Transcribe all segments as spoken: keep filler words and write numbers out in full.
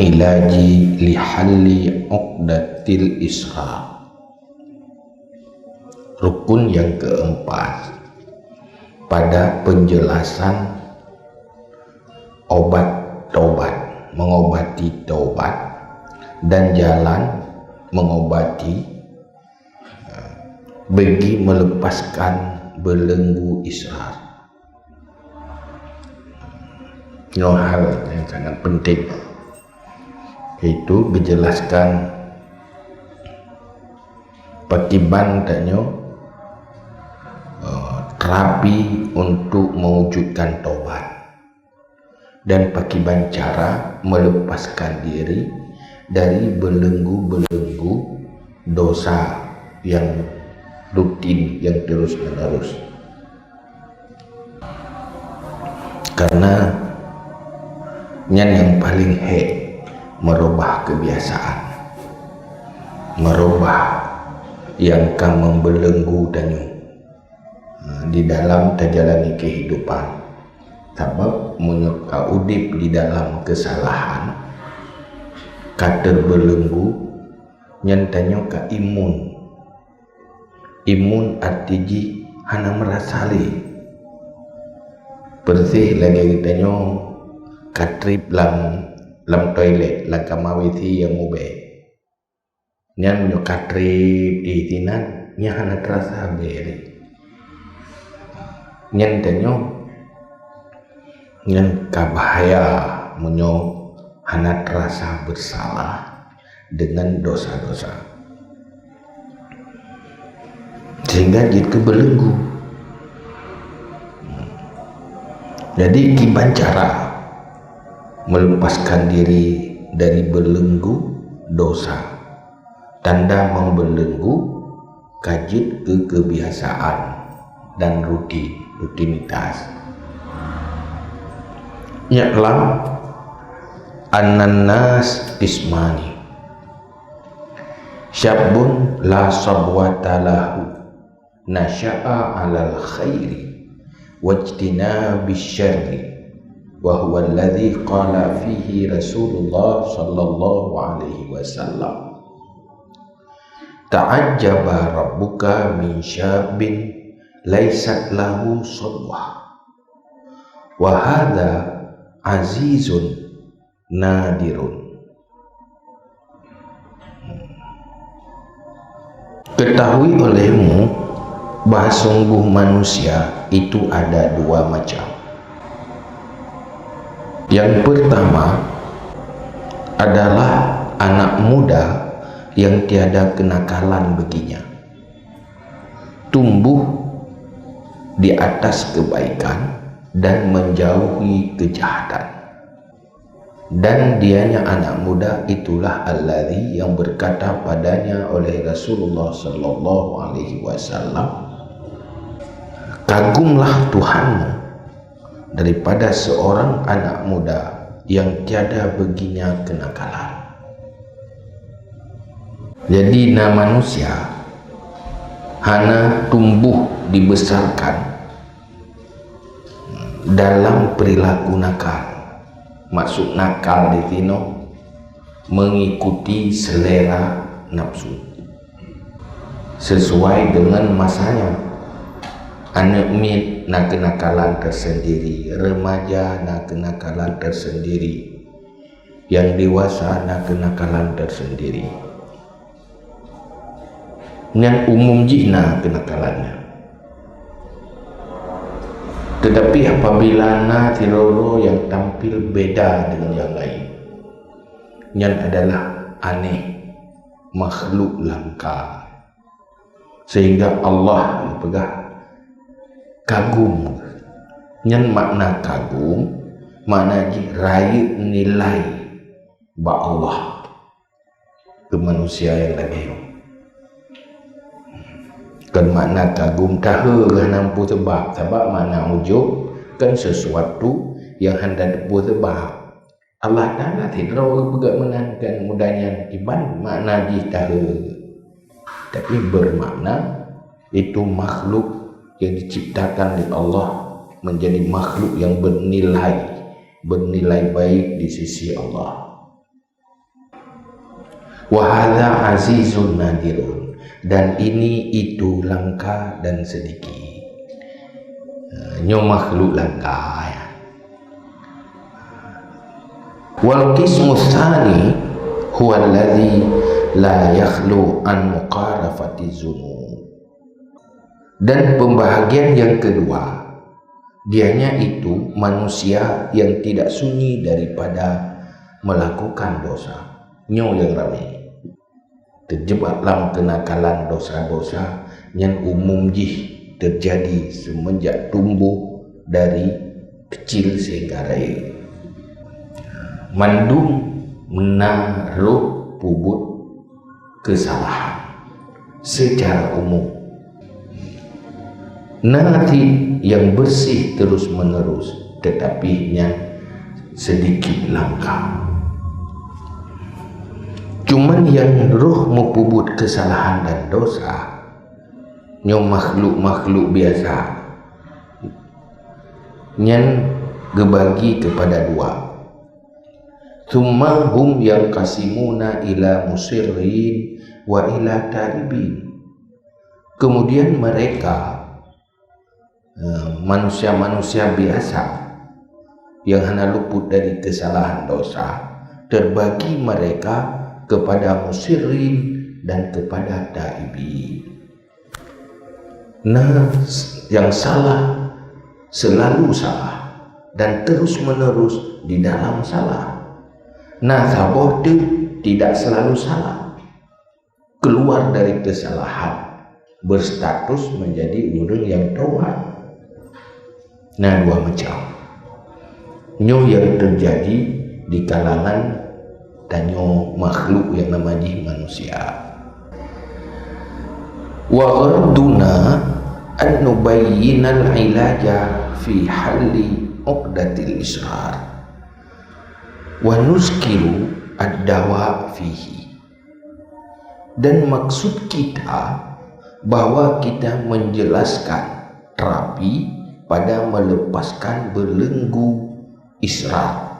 ilaji lihalli uqdatil israr. Rukun yang keempat pada penjelasan obat taubat, mengobati taubat, dan jalan mengobati, bagi melepaskan belenggu israr. Nyoe hal yang sangat penting, yaitu dijelaskan pakiban tanyoe, eh, terapi untuk mewujudkan taubat, dan pakiban cara melepaskan diri dari belenggu-belenggu dosa yang rutin, yang terus-menerus. Karena nyan yang paling hek merubah kebiasaan, merubah yang ka membelenggu tanyoe, ha, di dalam tajalani kehidupan. Sabab meunyoe ka udeb di dalam kesalahan, ka terbelenggu, nyan tanyoe ka imun. Imun arti jih hana meurasa lé. Persis lagée geutanyoe ka treb lam, lam toilet, lam kama W C nyang mubée. Nyan meunyoe ka treb di sinan, nyan hana teurasa bée lé. Nyan tanyoe, nyan ka bahaya meunyoe hana teurasa bersalah dengan dosa-dosa, sehingga jeuet keu belenggu. Jadi, kiban cara melepaskan diri dari belenggu dosa. Tanda membelenggu ka jeuet keu kebiasaan dan rutin, rutinitas. Nyak lam, annan nas qismani. Syabun la sabwata lahu, nasya'a 'alal khairi wajtinabisy syarri, wa huwa alladzi qala fihi Rasulullah sallallahu alaihi wasallam, "Ta'ajjaba rabbuka min syabbin laisat lahu sabwah, wa hadza azizun nadirun." Ketahui olehmu bahwa sungguh manusia itu ada dua macam. Yang pertama adalah anak muda yang tiada kenakalan baginya, tumbuh di atas kebaikan dan menjauhi kejahatan. Dan dianya anak muda itulah alladzi yang berkata padanya oleh Rasulullah sallallahu alaihi wasallam, "Kagumlah Tuhanmu daripada seorang anak muda yang tiada baginya kenakalan." Jadi, na manusia hana tumbuh dibesarkan dalam perilaku nakal. Maksud nakal di sinoe, mengikuti selera nafsu, sesuai dengan masanya. Aneuk miet na kenakalan tersendiri, remaja na kenakalan tersendiri, yang dewasa na kenakalan tersendiri. Nyan umum jih na kenakalannya. Tetapi apabila na sidroe yang tampil beda dengan yang lain, nyan adalah aneh, makhluk langka. Sehingga Allah geupeugah kagum. Nyan makna kagum, makna jih rayeuk nilai bak Allah keu manusia nyang lagée nyoe. Kon makna kagum tahe geuh hana peue seubab, sabab makna ujub kan sesuatu nyang hana teupeue seubab. Allah Taala sidroe geupeugah meunan keu aneuk muda nyan, iban makna jih tahe, tapi bermakna itu makhluk yang diciptakan oleh Allah menjadi makhluk yang bernilai, bernilai baik di sisi Allah. Wa hadza azizun nadirun, dan ini itu langka dan sedikit. Ha, nyoe makhluk langka, ya. Wal qismu tsani huwa alladzi la yakhlu an muqarafati dzunub. Dan pembahagian yang kedua, dianya itu manusia yang tidak sunyi daripada melakukan dosa. Nyoe nyang ramé. Terjebak lam kenakalan dosa-dosa nyang umum jih terjadi semenjak tumbuh dari kecil sehingga rayeuk. Mandum na roh peubuet kesalahan secara umum. Na cit nyang bersih terus-menerus, tetapi nyan sedikit langka. Cuman nyang roh meupubuet kesalahan dan dosa, nyoe makhluk-makhluk biasa, nyan geubagi kepada dua. Tsumma hum yanqasimuna ila musirrin wa ila taibin. Kemudian mereka, eh, manusia-manusia biasa yang hana luput dari kesalahan dosa, terbagi mereka kepada musirrin dan kepada taibin. Na nyang salah, selalu salah, dan terus-menerus di dalam salah. Na saboh teuk tidak selalu salah, keluar dari kesalahan, berstatus menjadi ureuëng nyang tobat. Na dua macam. Nyoe nyang terjadi di kalangan tanyoe makhluk nyang nama jih manusia. Wa gharduna an nubayyinal ilaja fi halli uqdatil israr wa nuzkiru ad-dawa fihi. Dan maksud kita bahwa kita menjelaskan terapi pada melepaskan belenggu israr,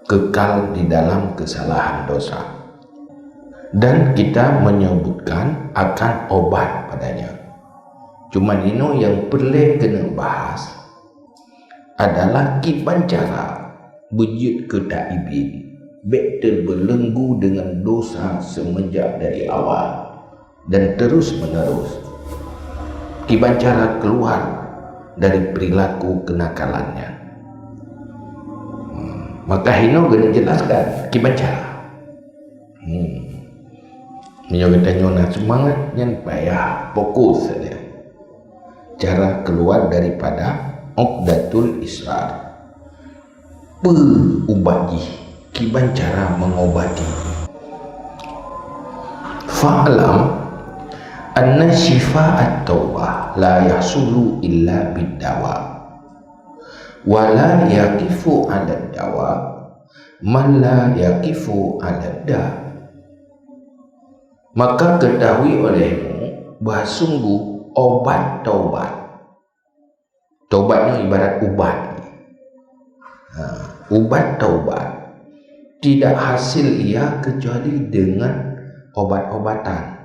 kekal di dalam kesalahan dosa. Dan kita menyebutkan akan obat padanya. Cuma inoe nyang peureulée keuneuk bahas adalah kiban cara beujeuet keu taibin, bék teubelenggu deungon dosa seumeunjak dari awai dan terus-menerus. Kiban cara keluar dari perilaku kenakalan nyan. Hmm, maka hinoe geuneuk jelaskan kiban cara. Hmm. Meunyoe geutanyoe na seumangat, nyan payah fokus saja. Cara keluar daripada uqdatul israr. Peue ubat jih? Kiban cara mengobati? Fa'lam anna syifa'at taubah la yahsulu illa bid dawa. Wa la yaqifu 'alad dawa man la yaqifu 'alad da. Maka ketahui olehmu bahwa sungguh obat taubat. Taubat nyoe ibarat ubat. Ha, ubat taubat tidak hasil ia kecuali dengan obat-obatan.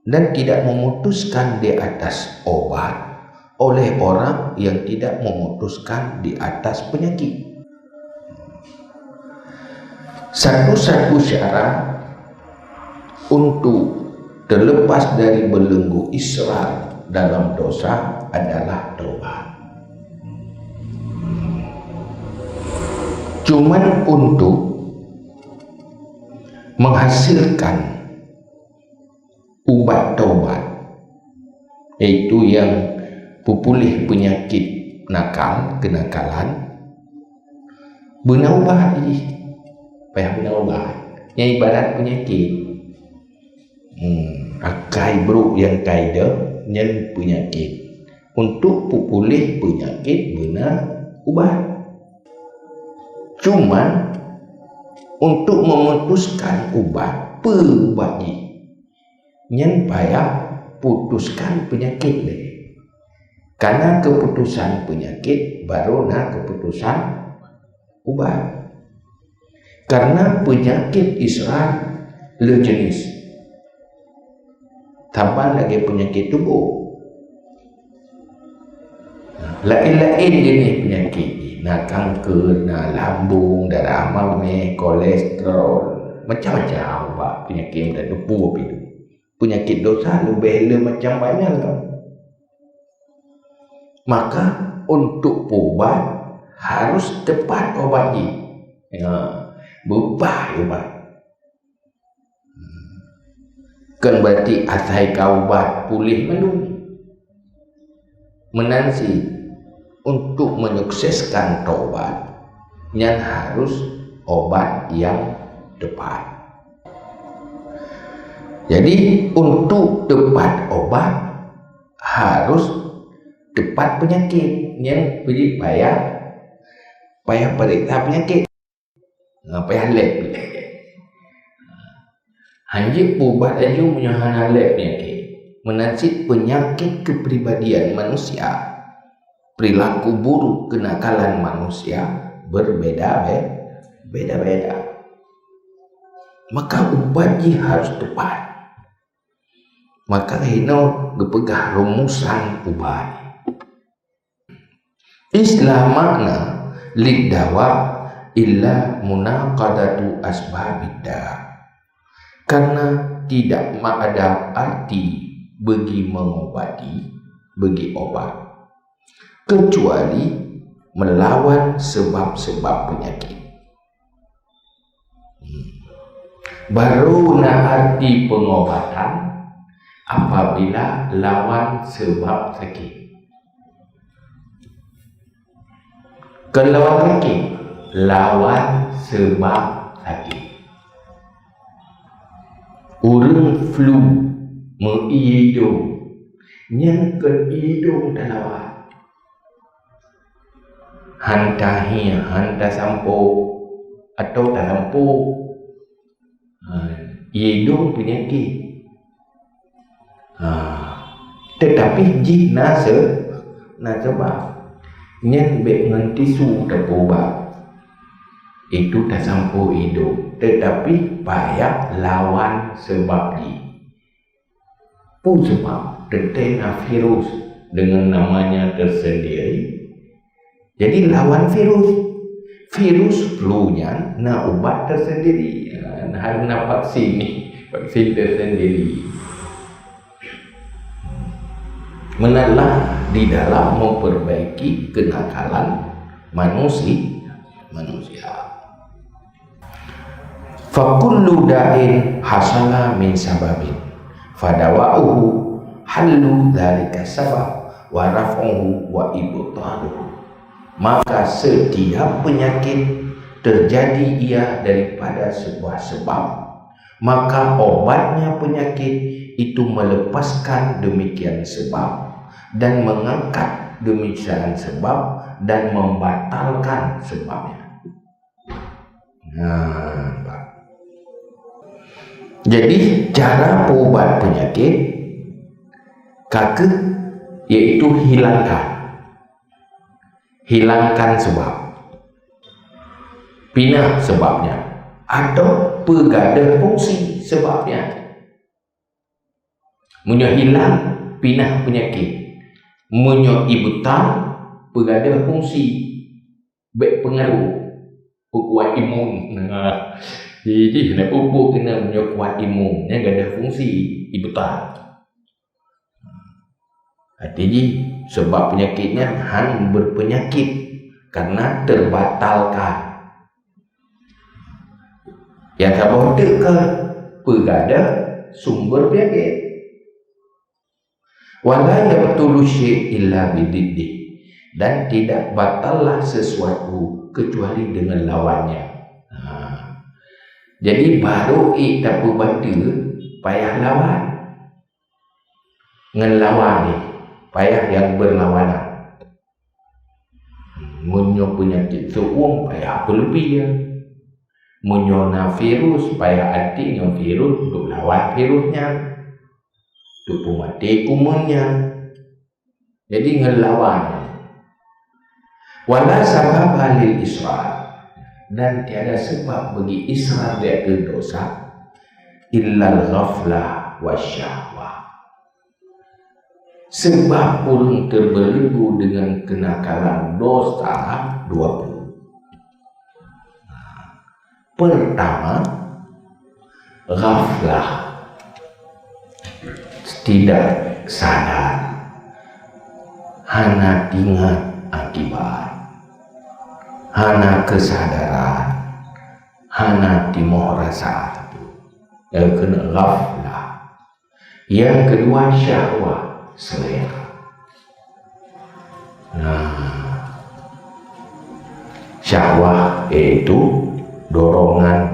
Dan tidak memutuskan di atas obat oleh orang yang tidak memutuskan di atas penyakit. Satu-satu cara untuk terlepas dari belenggu israr dalam dosa adalah taubat. Cuman untuk menghasilkan ubat taubat, yaitu nyang peupuléh peunyakit nakal, kenakalan, beuna ubat jih. Payah beuna ubat. Nyan ibarat peunyakit. Hmm, akai brok nyang ka idong nyan peunyakit. Untuk peupuléh peunyakit beuna ubat. Cuman untuk memutuskan ubat, peue ubat jih? Nyan payah putuskan peunyakit lé. Kana keuputusan peunyakit, baru na keuputusan ubat. Karena peunyakét isra le jeunèh. Saban lagèe peunyakét tuboh. Laén-laén jeunèh peunyakét jih, na kanker, na lambung, darah maméh, kolesterol, macam-macam ubat peunyakét dan debu pih tu. Peunyakét dosa leubeh le macam banyak kan. Maka untuk peuubat harus teupat ubat jih. Ya, beubah ubat. Kon berarti asai ka ubat puléh mandum. Meunan cit, untuk menyukseskan taubat, nyan harus ubat nyang teupat. Jadi, untuk teupat ubat, harus teupat peunyakét. Nyan payah, payah peuriksa peunyakét. Nah, payah lab. Hanjeuet peuubat laju meunyoe hana lab peunyakét. Meunan cit peunyakét kepribadian manusia, perilaku buruk kenakalan manusia berbeda be-, beda-beda. Maka ubat jih harus teupat. Maka inoe geupeugah rumusan ubat. Islah makna lid dawa illa munaqadatu asbabid da. Karena tidak ada arti bagi mengobati, bagi obat, kecuali melawan sebab-sebab penyakit. Baru na arti pengobatan apabila lawan sebab sakit. Kon lawan sakit, lawan sebab sakit. Ureuëng flu, meu-ie idong, nyan kon idong talawan. Han tahieng, han tasampoe, atawa tasampoe. Ha, idong peunyakét. Ha, teutapi jih na se-, na seubab. Nyan bék ngon tisu tapeuubat. Itu tasampoe idong, teutapi payah lawan seubab jih. Peue seubab? Teuntée na virus dengan namanya tersendiri. Jadi lawan virus. Virus flu nyan na ubat tersendiri. Ha, na, na vaksin, vaksin tersendiri. Meunan lah di dalam memperbaiki kenakalan manusi-, manusia. Fakullu da'in hasala min sababin, fadawa'uhu hallu dzalika sabab wa raf'uhu wa ibtaluhu. Maka setiap penyakit terjadi ia daripada sebuah sebab, maka obatnya penyakit itu melepaskan demikian sebab dan mengangkat demikian sebab dan membatalkan sebabnya. Nah, nampak. Jadi, cara peuubat peunyakét ka kheueh, yaitu hilangkan. Hilangkan sebab. Pinah sebabnya. Atau peugadôh fungsi sebabnya. Meunyoe hilang, pinah peunyakét. Meunyoe ibtal, peugadôh fungsi, bék peungaruh, peukuat imun. Nah, jadi hana peue-peue keunan meunyoe kuat imun, nyan gadôh fungsi ibtal. Arti jih, sebab peunyakét nyan han beupeunyakét karena teubatalkan. Nyang saboh teuk keuh peugadôh sumber peunyakét. Wala yabtulu syai' illa bididdih, dan tidak batallah sesuatu kecuali dengan lawannya. Ha. Jadi, barô ék tapeubateue payah lawan. Ngon lawan jih, payah nyang beurlawanan. Meunyoe peunyakét seuuem, payah peuleubieng. Meunyoe na virus, payah anti ngon virus, untuk lawan virus nyan. Untuk peumaté kuman nyan. Jadi, ngon lawan. Wala sababa lil israr. Dan tiada sebab bagi israr di ateueh dosa, illal ghaflah wa syahwah. Sebab ureuëng teubelenggu dengan kenakalan dosa dua puluh. Pertama, ghaflah, tidak sadar, hana ingat akibat, hana kesadaran, hana timoh rasa. Nyang keuneuk ghaflah. Yang kedua, syahwah, selera. Nah, syahwah yaitu dorongan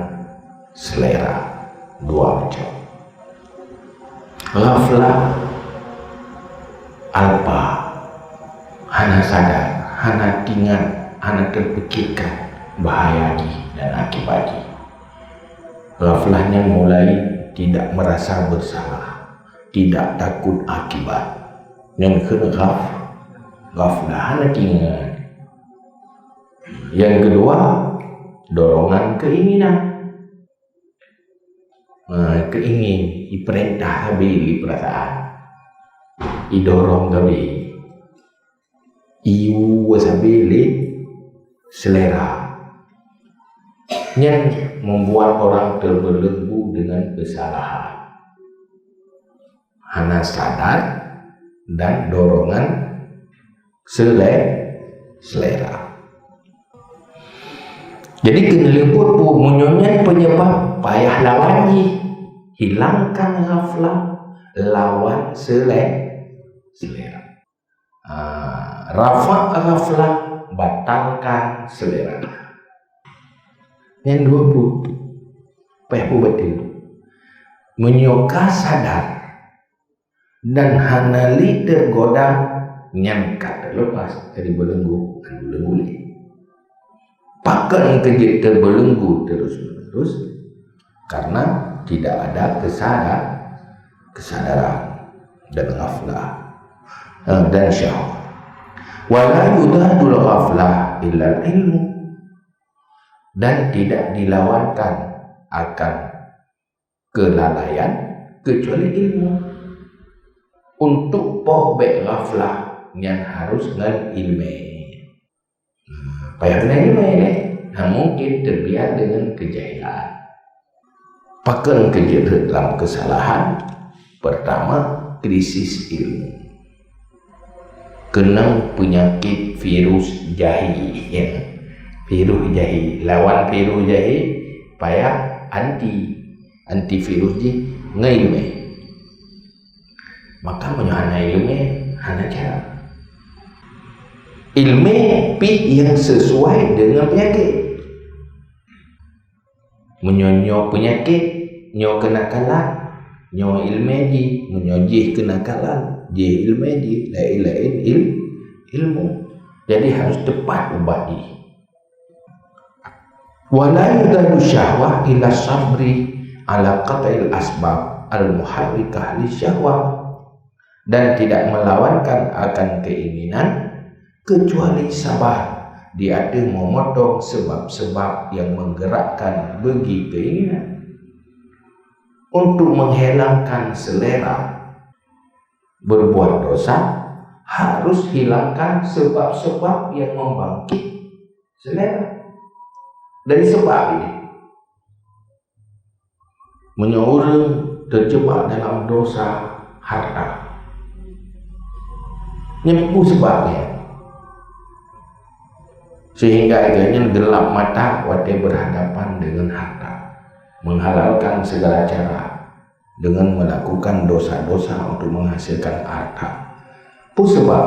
selera, dua macam. Ghaflah, alpa, hana sadar, hana ingat, hana terpikirkan bahaya jih dan akibat jih. Ghaflah nyan mulai tidak merasa bersalah, tidak takut akibat. Nyan keuneuk ghaf-, ghaflah, hana ingat. Yang kedua, dorongan keinginan. Ha, keingin, iperintah sabe lé perasaan. Idorong sabe. Iyue sabe lé selera. Nyan membuat orang terbelenggu dengan kesalahan. Hana sadar dan dorongan sele-, selera. Jadi, keuneuleumput pu-, meunyoe nyan penyebab, payah lawan jih. Hilangkan ghaflah, lawan sele-, selera. Ah, rafa' ghaflah, batalkan selera. Nyan dua ploh. Payah peubateue. Meunyoe ka sadar dan hana lé tergoda, nyan ka terlepas dari belenggu, nyan belenggu lé. Pakon keu jeuet teubelenggu terus-menerus? Karena tidak ada kesada-, kesadaran dan ghaflah, eh, dan syahwah. Wa la yudadul ghaflah illal ilmu. Dan tidak dilawankan akan kelalaian kecuali ilmu. Untuk poh bék ghaflah nyan harus ngon ileumé. Payah na ileumé deh, hana mungkin terbiar dengan kejahilan. Pakon keu jeuet rhot lam kesalahan? Pertama, krisis ilmu. Keunong peunyakét virus jahi, ya. Virus jahi. Lawan virus jahi, payah anti, antivirus jih ngon ileumé. Maka meunyoe hana ileumé, hana cara. Ileumé pih nyang sesuai dengan peunyakét. Meunyoe nyoe peunyakét, nyoe keunakalan, nyoe ileumé jih, meunyoe jih keunakalan, jih ileumé jih, laén-laén il-, ilmu. Jadi harus tepat ubat jih. Wa la yudadu syahwah illa sabri ala qat'il asbab al-muharrikah li syahwah. Dan tidak melawankan akan keinginan kecuali sabar di ateueh memotong sebab-sebab yang menggerakkan bagi keinginan. Untuk menghilangkan selera berbuat dosa, harus hilangkan sebab-sebab yang membangkit selera. Dari sebab ini, meunyoe ureuëng terjebak dalam dosa harta, nyan peue sebab nyan? Sehingga geuhnyan gelap mata watée berhadapan dengan harta, menghalalkan segala cara dengan melakukan dosa-dosa untuk menghasilkan harta. Peue sebab?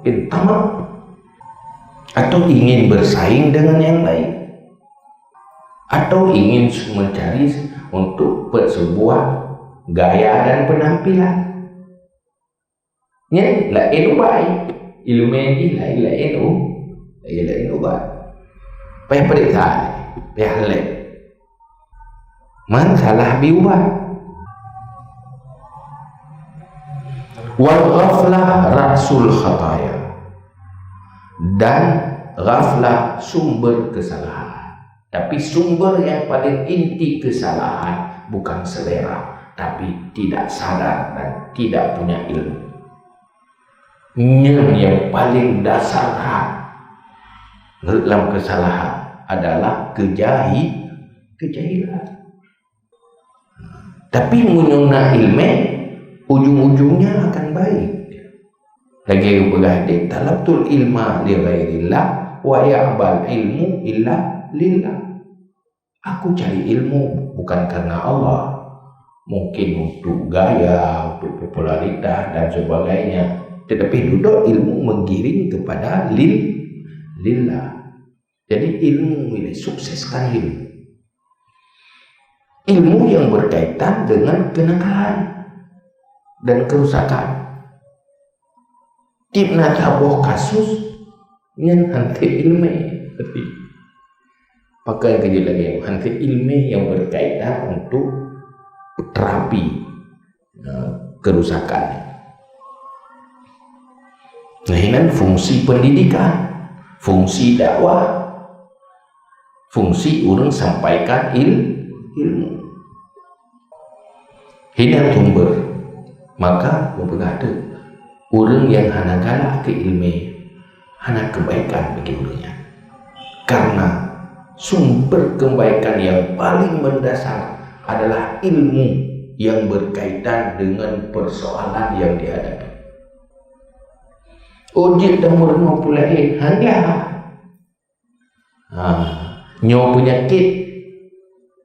Tamak atau ingin bersaing dengan yang lain, atau ingin mencari untuk sebuah gaya dan penampilan. Nyan laén ubat. Ileumé jih laén-laén u-, laén-laén ubat. Payah peuriksa, payah lé. Man salah bi ubat. Wal ghaflah ra'sul khataya. Dan ghaflah sumber kesalahan. Tapi sumber yang paling inti kesalahan bukan selera, tapi tidak sadar dan tidak punya ilmu. Nyan yang paling dasar that lam kesalahan adalah kejahi-, kejahilan. Tapi meunyoe na ileumèe, ujung-ujungnya akan baik. Lagèe geupeugah di, "Talabtul ilma li ghairillah, wa ya'bal ilmu illa lillah." Aku cari ilmu bukan karena Allah. Mungkin untuk gaya, untuk popularitas dan sebagainya. Tetapi duduk ilmu menggiring kepada lil-, lillah. Jadi ilmu ini, sukseskan ilmu. Ilmu yang berkaitan dengan kenakalan dan kerusakan. Tiep na saboh kasus nyan hana ileumèe. Pakon keujeuet lagèe nyan, hana ileumèe yang berkaitan untuk terapi, eh, kerusakan. Nah, ini fungsi pendidikan, fungsi dakwah, fungsi ureueng sampaikan il-, ilmu. Hinan sumber, maka geupeugah teuk, ureueng nyang hana galak keu ileumèe, hana keubaikan bagi ureueng nyan. Karena sumber keubaikan yang paling mendasar adalah ilmu yang berkaitan dengan persoalan yang dihadapi. Oh, jeuet tameurunoe peue laén, hana. Ha, nyoe peunyakét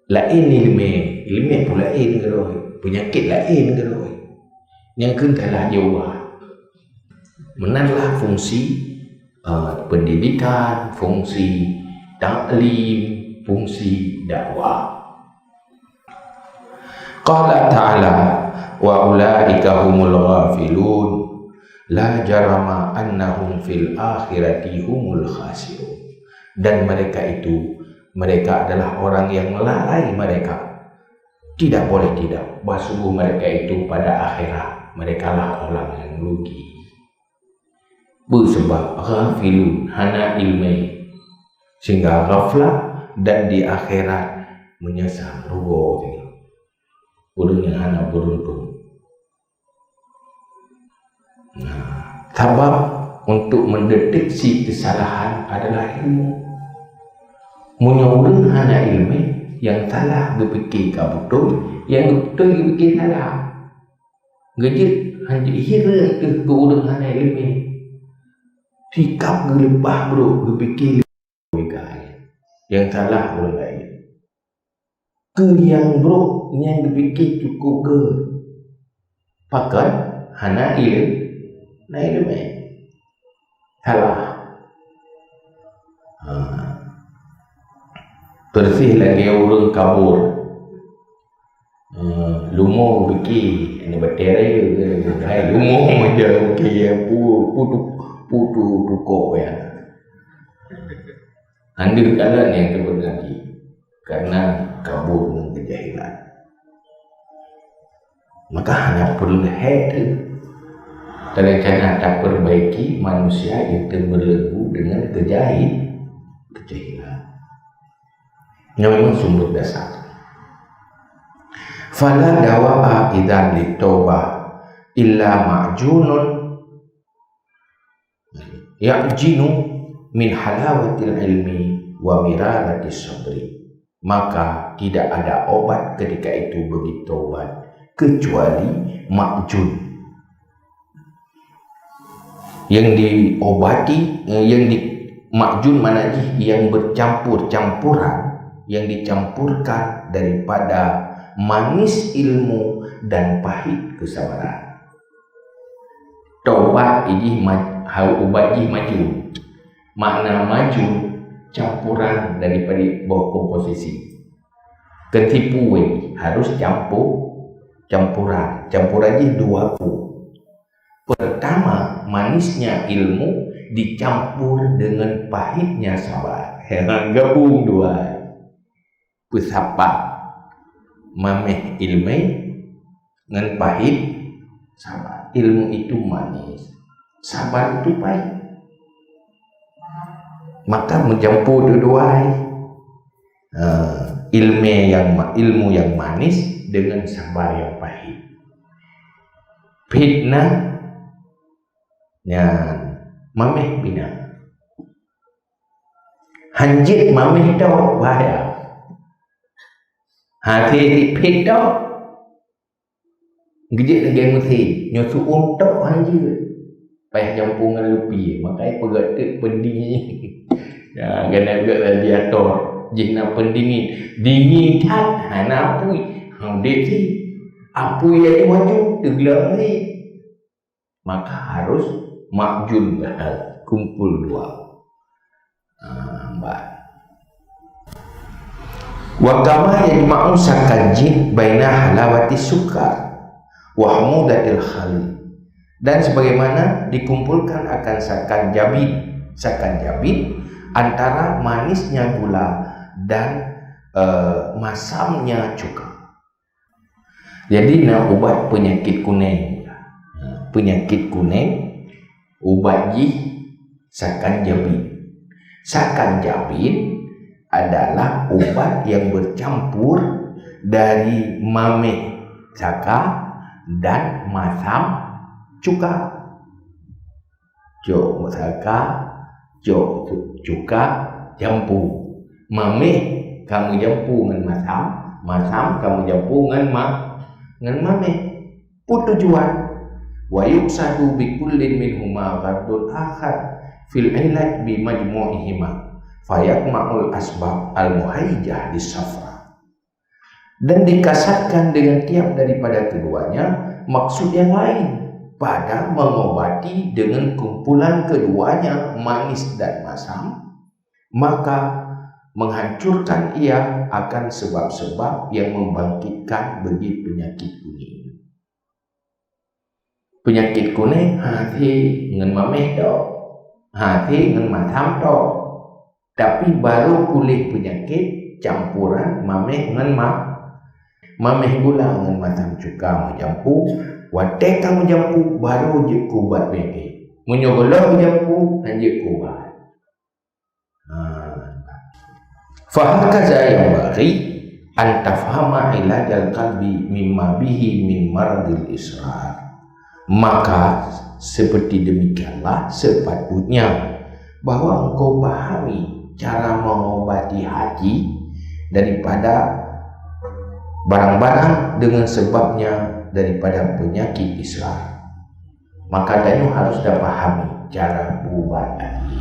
laén ileumèe, ileumèe peue laén keudroe, peunyakét laén keudroe. Nyang kheun salah jiôh. Meunan lah fungsi, eh, pendidikan, fungsi taklim, fungsi dakwah. Qala ta'ala, "Wa ulaika humul ghafilun, la jarama annahum fil akhirati humul khasirun." Dan mereka itu, mereka adalah orang yang lalai mereka. Tidak boleh tidak, bahwa sungguh mereka itu pada akhirat, merekalah orang yang rugi. Peue sabab? Ghafilun, hana ileumèe, sehingga ghaflah, dan di akhirat meunyeusal, rugoe. Ureueng nyang hana beuruntung. Nah, sabab untuk mendeteksi kesalahan adalah ilmu. Meunyoe ureueng hana ileumèe, nyang salah geupike ka beutôi, nyang beutôi geupike salah. Geujeuet hana jeuet hireuen teuh keu ureueng hana ileumèe. Sikap geuleupah brôk, geupike lé, nyang salah ureueng laén. Keu nyang brôk nyan geupike cukup keu pakon hana ileu-, na ileumèe. Salah. Ha. Persis lagèe ureueng kabur. Eh, leumo pike, ini batèe raya ke? Hai, leumo meunyoe pike, ya, pu-, putu-, putu tukok, ya. Andeuh kalon nyang teubeunaji, karena kabur ngon keujahilan. Maka hana peureulee teuh tarencana tapeurbaiki manusia nyang teubeuleugu deungon keujahil-, keujahilan. Nyan memang sumber dasar. Fala dawa'a idzan litaubah illa ma'junun ya'jinu min halawatil ilmi wa miraratis sabri. Maka tidak ada obat ketika itu bagi taubat kecuali makjun. Yang diobati, eh, yang di, makjun makna jih yang bercampur-campuran, yang dicampurkan daripada manis ilmu dan pahit kesabaran. Taubat jih ma-, hal ubat jih makjun. Makna makjun campuran daripada boh komposisi. Keu tipu harus campur, campuran. Campuran jih dua peue. Pertama, manisnya ilmu dicampur dengan pahitnya sabar. Gabung dua. Peusapat mamèh ileumèe ngon pahit sabar. Ilmu itu manis, sabar itu pahit. Maka meucampur dua-dua. eh, ilmu yang ma-, ilmu yang manis dengan sabar yang pahit. Fitnah nyan mameh bina. Hanjeuet mameh tok bahaya. Hati pit tok. Geujeuet lagèe meusé, nyoe su'uem tok hanjeuet. Payah jampu ngon lupi, makai peugöt teuk pendingin. Ya, kena peugöt radiator. Jih na pendingin. Dingin that, hana apui. Ha, udép sih. Apui aja maju, teugleng sih. Maka harus makjun bahal, kumpul dua. Ah, bah. Wa kama yajma'u sakan jid baina halawati sukar wa humudatil khali. Dan sebagaimana dikumpulkan akan sakan jabin, sakan jabin antara manisnya gula dan, eh, masamnya cuka. Jadi na ubat peunyakit kuneng. Peunyakit kuneng, ubat jih sakan jabin. Sakan jabin adalah ubat yang bercampur dari mameh saka dan masam cuka. Cok saka, cok cuka, jampu. Mameh kamoe jampu ngon masam, masam kamoe jampu ngon ma-, ngon mameh. Peue tujuan? Wa yuqsadu bi kullin minhuma ghardun akhar fil ilaj bi majmu'ihima, fayajma'ul asbab al-muhaijah lis safra. Dan dikasadkan dengan tiap daripada keduanya maksud yang lain pada mengobati dengan kumpulan keduanya manis dan masam, maka menghancurkan ia akan sebab-sebab yang membangkitkan bagi penyakit kuneng. Peunyakét kuneng hase ngon mamèh tok, hase ngon masam tok. Tapi barô puléh peunyakét campuran mamèh ngon ma-, mamèh gula ngon masam cuka meujampu, watèe ka meujampu barô jeuet keu ubat peunyakét. Meunyoe gohlom meujampu, hana jeuet keu ubat. Ha. Fahakaza yanbaghi an tafhama ilajal qalbi mimma bihi min maradil israr. Maka seperti demikianlah sepatutnya bahwa engkau pahami cara mengobati hati daripada barang-barang dengan sebabnya daripada penyakit israr. Maka tanyoe harôh tapahami cara peuubat hati,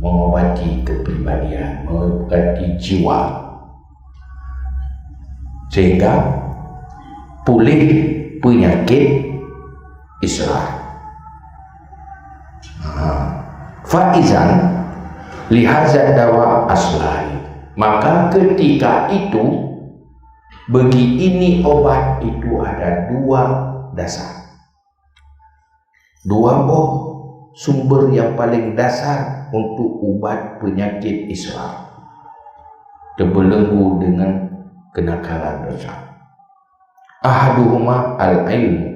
mengobati kepribadian, mengobati jiwa, sehingga puléh peunyakét israr. Ha. Faizan lihazad dawa aslani. Maka ketika itu, bagi ini obat itu ada dua dasar. Dua boh sumber yang paling dasar untuk ubat penyakit israr. Teubelenggu dengan kenakalan dosa. Ahaduhuma al-ilmu.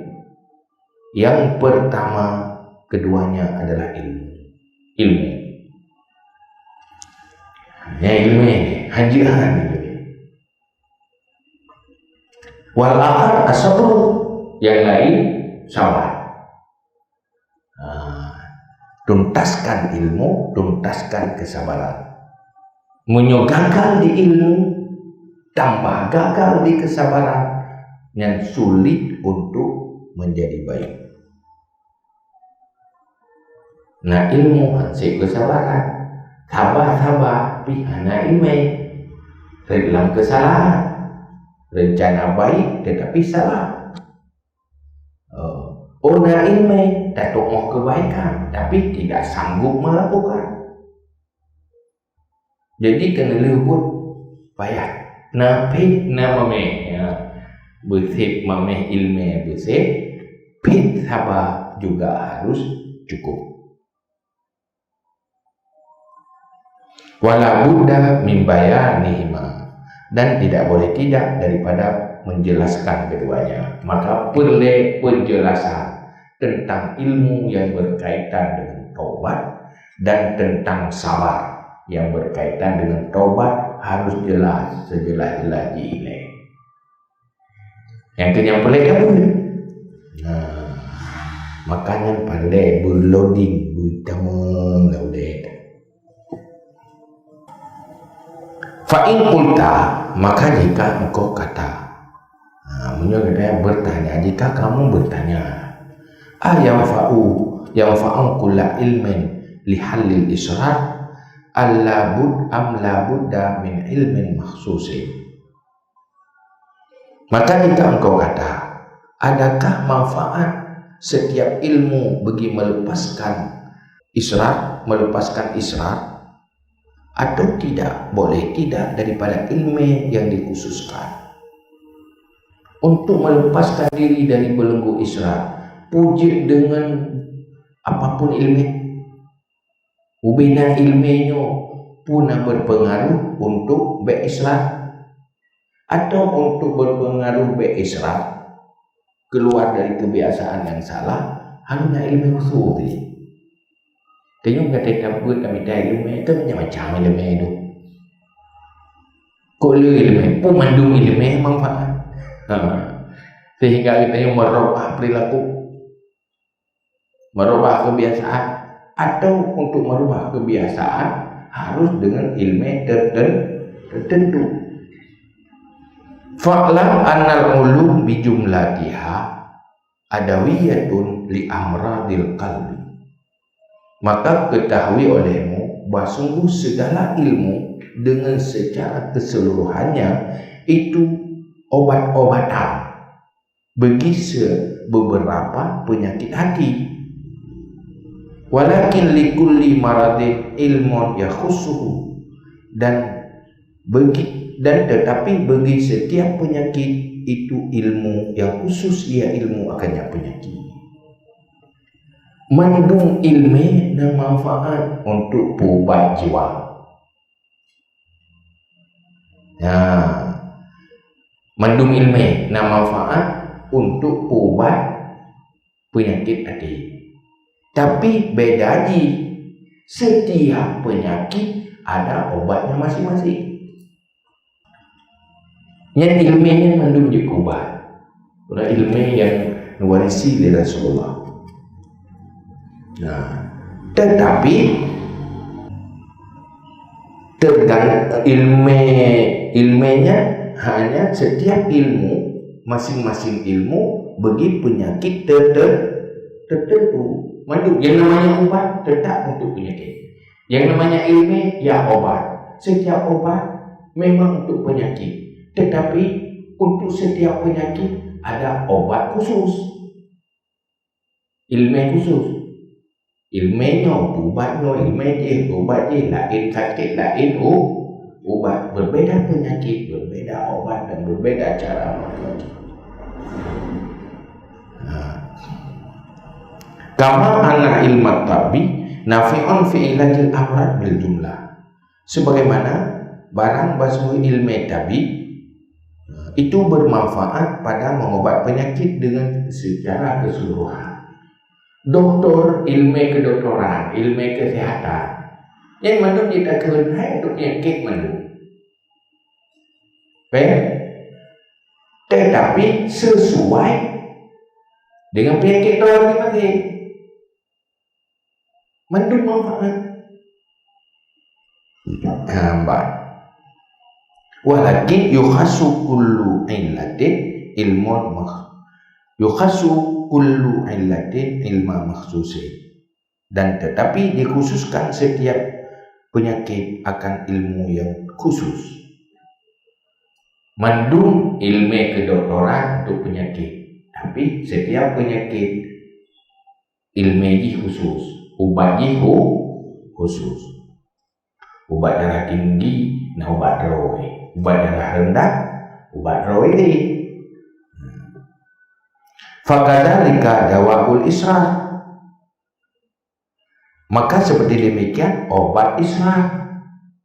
Yang pertama, keduanya adalah ilmu. Ilmu. Nyan ilmu nyan, hanjeuet han ilmu. Wal akhar as-sabru, yang lain sabar. Ha, tuntaskan ilmu, tuntaskan kesabaran. Meunyoe gagal di ilmu, tambah gagal di kesabaran, nyan sulit untuk menjadi baik. Na ilmu han sép keusabaran. Saba-saba pih hana iéleumé. Rhot lam keusalahan. Reuncana baik teutapi salah. Oh, oh na iéleumé, tatu'oh keubaikan, tapi tidak sanggup melakukan. Jadi keuneulheueh buet payah. Na phét na mamèh, ya. Beusép mamèh iéleumé beusép, phét saba juga harus cukup. Wala budda min bayanihima, dan tidak boleh tidak daripada menjelaskan keduanya. Maka peureulèe penjelasan tentang ilmu yang berkaitan dengan taubat dan tentang sabar yang berkaitan dengan taubat harus jelas, sejelas-jelas jih ilée. Nyang keu nyang peulét ka beuet. Nah, maka nyan pandai beuloading, beutamong lam udeb. Fa in qulta, maka jika engkau kata. Nah, meunyoe gata bertanya, jika kamu bertanya, a yanfa'u, yanfa'u kulla ilmin li halil israr, alla bud-, am la budda min ilmin makhsusin. Maka jika engkau kata, adakah manfaat setiap ilmu bagi melepaskan israr, melepaskan israr, atau tidak, boleh tidak daripada ilmu yang dikhususkan. Untuk melepaskan diri dari belenggu israr, peue jeuet deungon apapun ilmu. Ubena ilmu nyoe pun na berpengaruh untuk bék israr, atau untuk berpengaruh bék israr, keluar dari kebiasaan yang salah, harus na ilmu khusus. Tanyoe gata ka buet ka mita ilmu, itu macam-macam ilmu itu. Kok le ilmu, pun mandum ilmu manfaat. Ha. Sehingga kita yang merubah perilaku, merubah kebiasaan, atau untuk merubah kebiasaan harus dengan ilmu terten-, tertentu. Fa'lam annal ulum bijumlatiha adawiyatun li amradil qalbi. Maka ketahui olehmu bahwa sungguh segala ilmu dengan secara keseluruhannya itu obat-obatan bagi se-, beberapa penyakit hati. Walakin likulli maradin ilmun yakhussuhu, dan bagi, dan tetapi bagi setiap penyakit itu ilmu yang khusus, ia ilmu akannya penyakit. Mandum ilmu na manfaat untuk peuubat jiwa. Nah, mandum ilmu na manfaat untuk peuubat penyakit hati. Tapi beda jih, setiap penyakit ada obatnya masing-masing. Nyan ilmu nyan mandum jeuet keu ubat. Karena ilmu yang diwarisi oleh Rasulullah. Nah, tetapi tergan-, ilmu, ilmunya hanya setiap ilmu, masing-masing ilmu bagi penyakit ter-, ter-, tertentu. Mandum yang namanya ubat tetap untuk penyakit. Yang namanya ilmu, ya obat. Setiap obat memang untuk penyakit. Tetapi untuk setiap penyakit ada obat khusus. Ilmu khusus. Ilmu nyoe, ubat nyoe, ilmu jih, ubat jih, lain sakit, lain u-, ubat. Berbeda penyakit, berbeda obat dan berbeda cara mengobati. Nah. Kama anna ilmat tabbi nafi'un fi ilajil amrad bil jumlah. Sebagaimana barang basuh ilmu tabib itu bermanfaat pada mengobat penyakit dengan secara keseluruhan. Doktor, ilmu kedoktoran, ilmu kesehatan, yang mandum ditakheun hai untuk penyakit mandum. Kan? Tetapi sesuai dengan penyakit droe masing-masing. Mandum manfaat. Hamba. Walakin yukhasu kullu illatin ilmun makh-, yukhasu kullu illatin ilma makhsusin. Dan tetapi dikhususkan setiap penyakit akan ilmu yang khusus. Mandum ilmu kedoktoran untuk penyakit, tapi setiap penyakit ilmu jih khusus, ubat jih khu-, khusus. Ubat darah tinggi, nah ubat droe. Ubat darah rendah, ubat droe. Fakadzalika dawaul israr. Maka seperti demikian obat israr.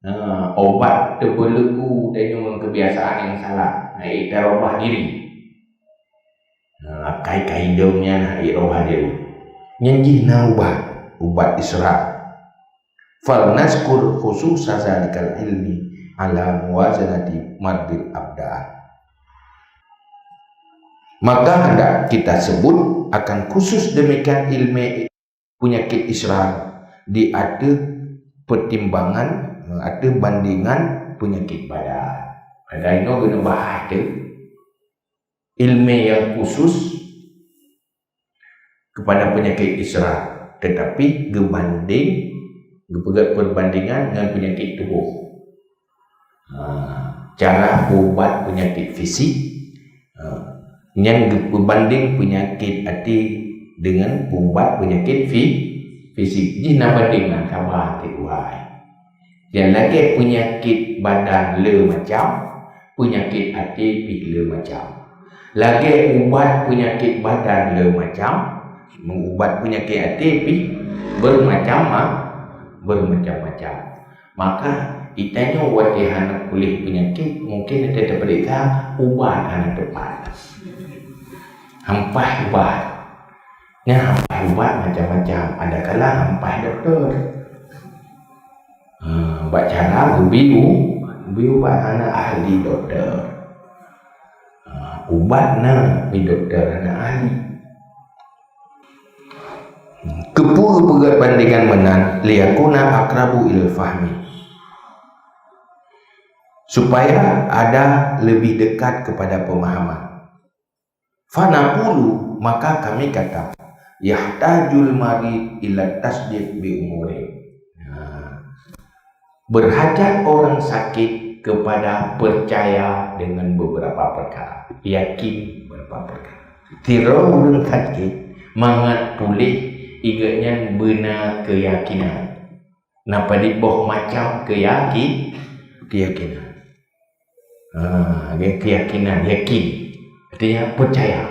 Nah, obat teubeuleukeu tanyoe ngon kebiasaan yang salah. Nah, ita robah diri. Nah, kai-kai dong nyan hai robah diri. Nyan jih na ubat, ubat israr. Fal nazkur khususa zalikal ilmi ala muwazanati mardil abdan. Maka hendak kita sebut akan khusus demikian ilmu penyakit israr di ateueh pertimbangan, ateueh bandingan penyakit badan. Padahai nyoe geuneuk bahas teuh ilmu yang khusus kepada penyakit israr, tetapi geubanding, geupeugét perbandingan ngon penyakit tuboh. Ha, cara ubat penyakit fisik, ha, nyan geupeubanding penyakit até dengan ubat penyakit fi-, fisik. Jih na bandingan saban teuk wai. Dan lagée penyakit badan le macam, penyakit até pih le macam. Lagée ubat penyakit badan le macam, ubat penyakit até pih bermacam, bermacam-macam. Maka, geutanyoe watée hana puléh penyakit, mungkin ata tapeuriksa ubat hana teupat. Hampah ubat. Nyan hampah ubat macam-macam. Ada kala hampah doktor. Ha, bak cara geubi u-, geubi ubat hana ahli doktor. Ha, ubat na, tapi doktor hana ahli. Keupeue geupeugét bandingan meunan, liyakuna aqrabu ilal fahmi. Supaya ada lebih dekat kepada pemahaman. Fanaqulu, maka kami kata, yahtajul marid ila tasdiq bi umuri. Nah, berhajat orang sakit kepada percaya dengan beberapa perkara, yakin beberapa perkara. Sidroe ureuëng sakét mangat puléh, gobnyan beuna keuyakinan. Na padub boh macam keuyaki-, keuyakinan. Ha, keuyakinan, yakin. Artinya percaya.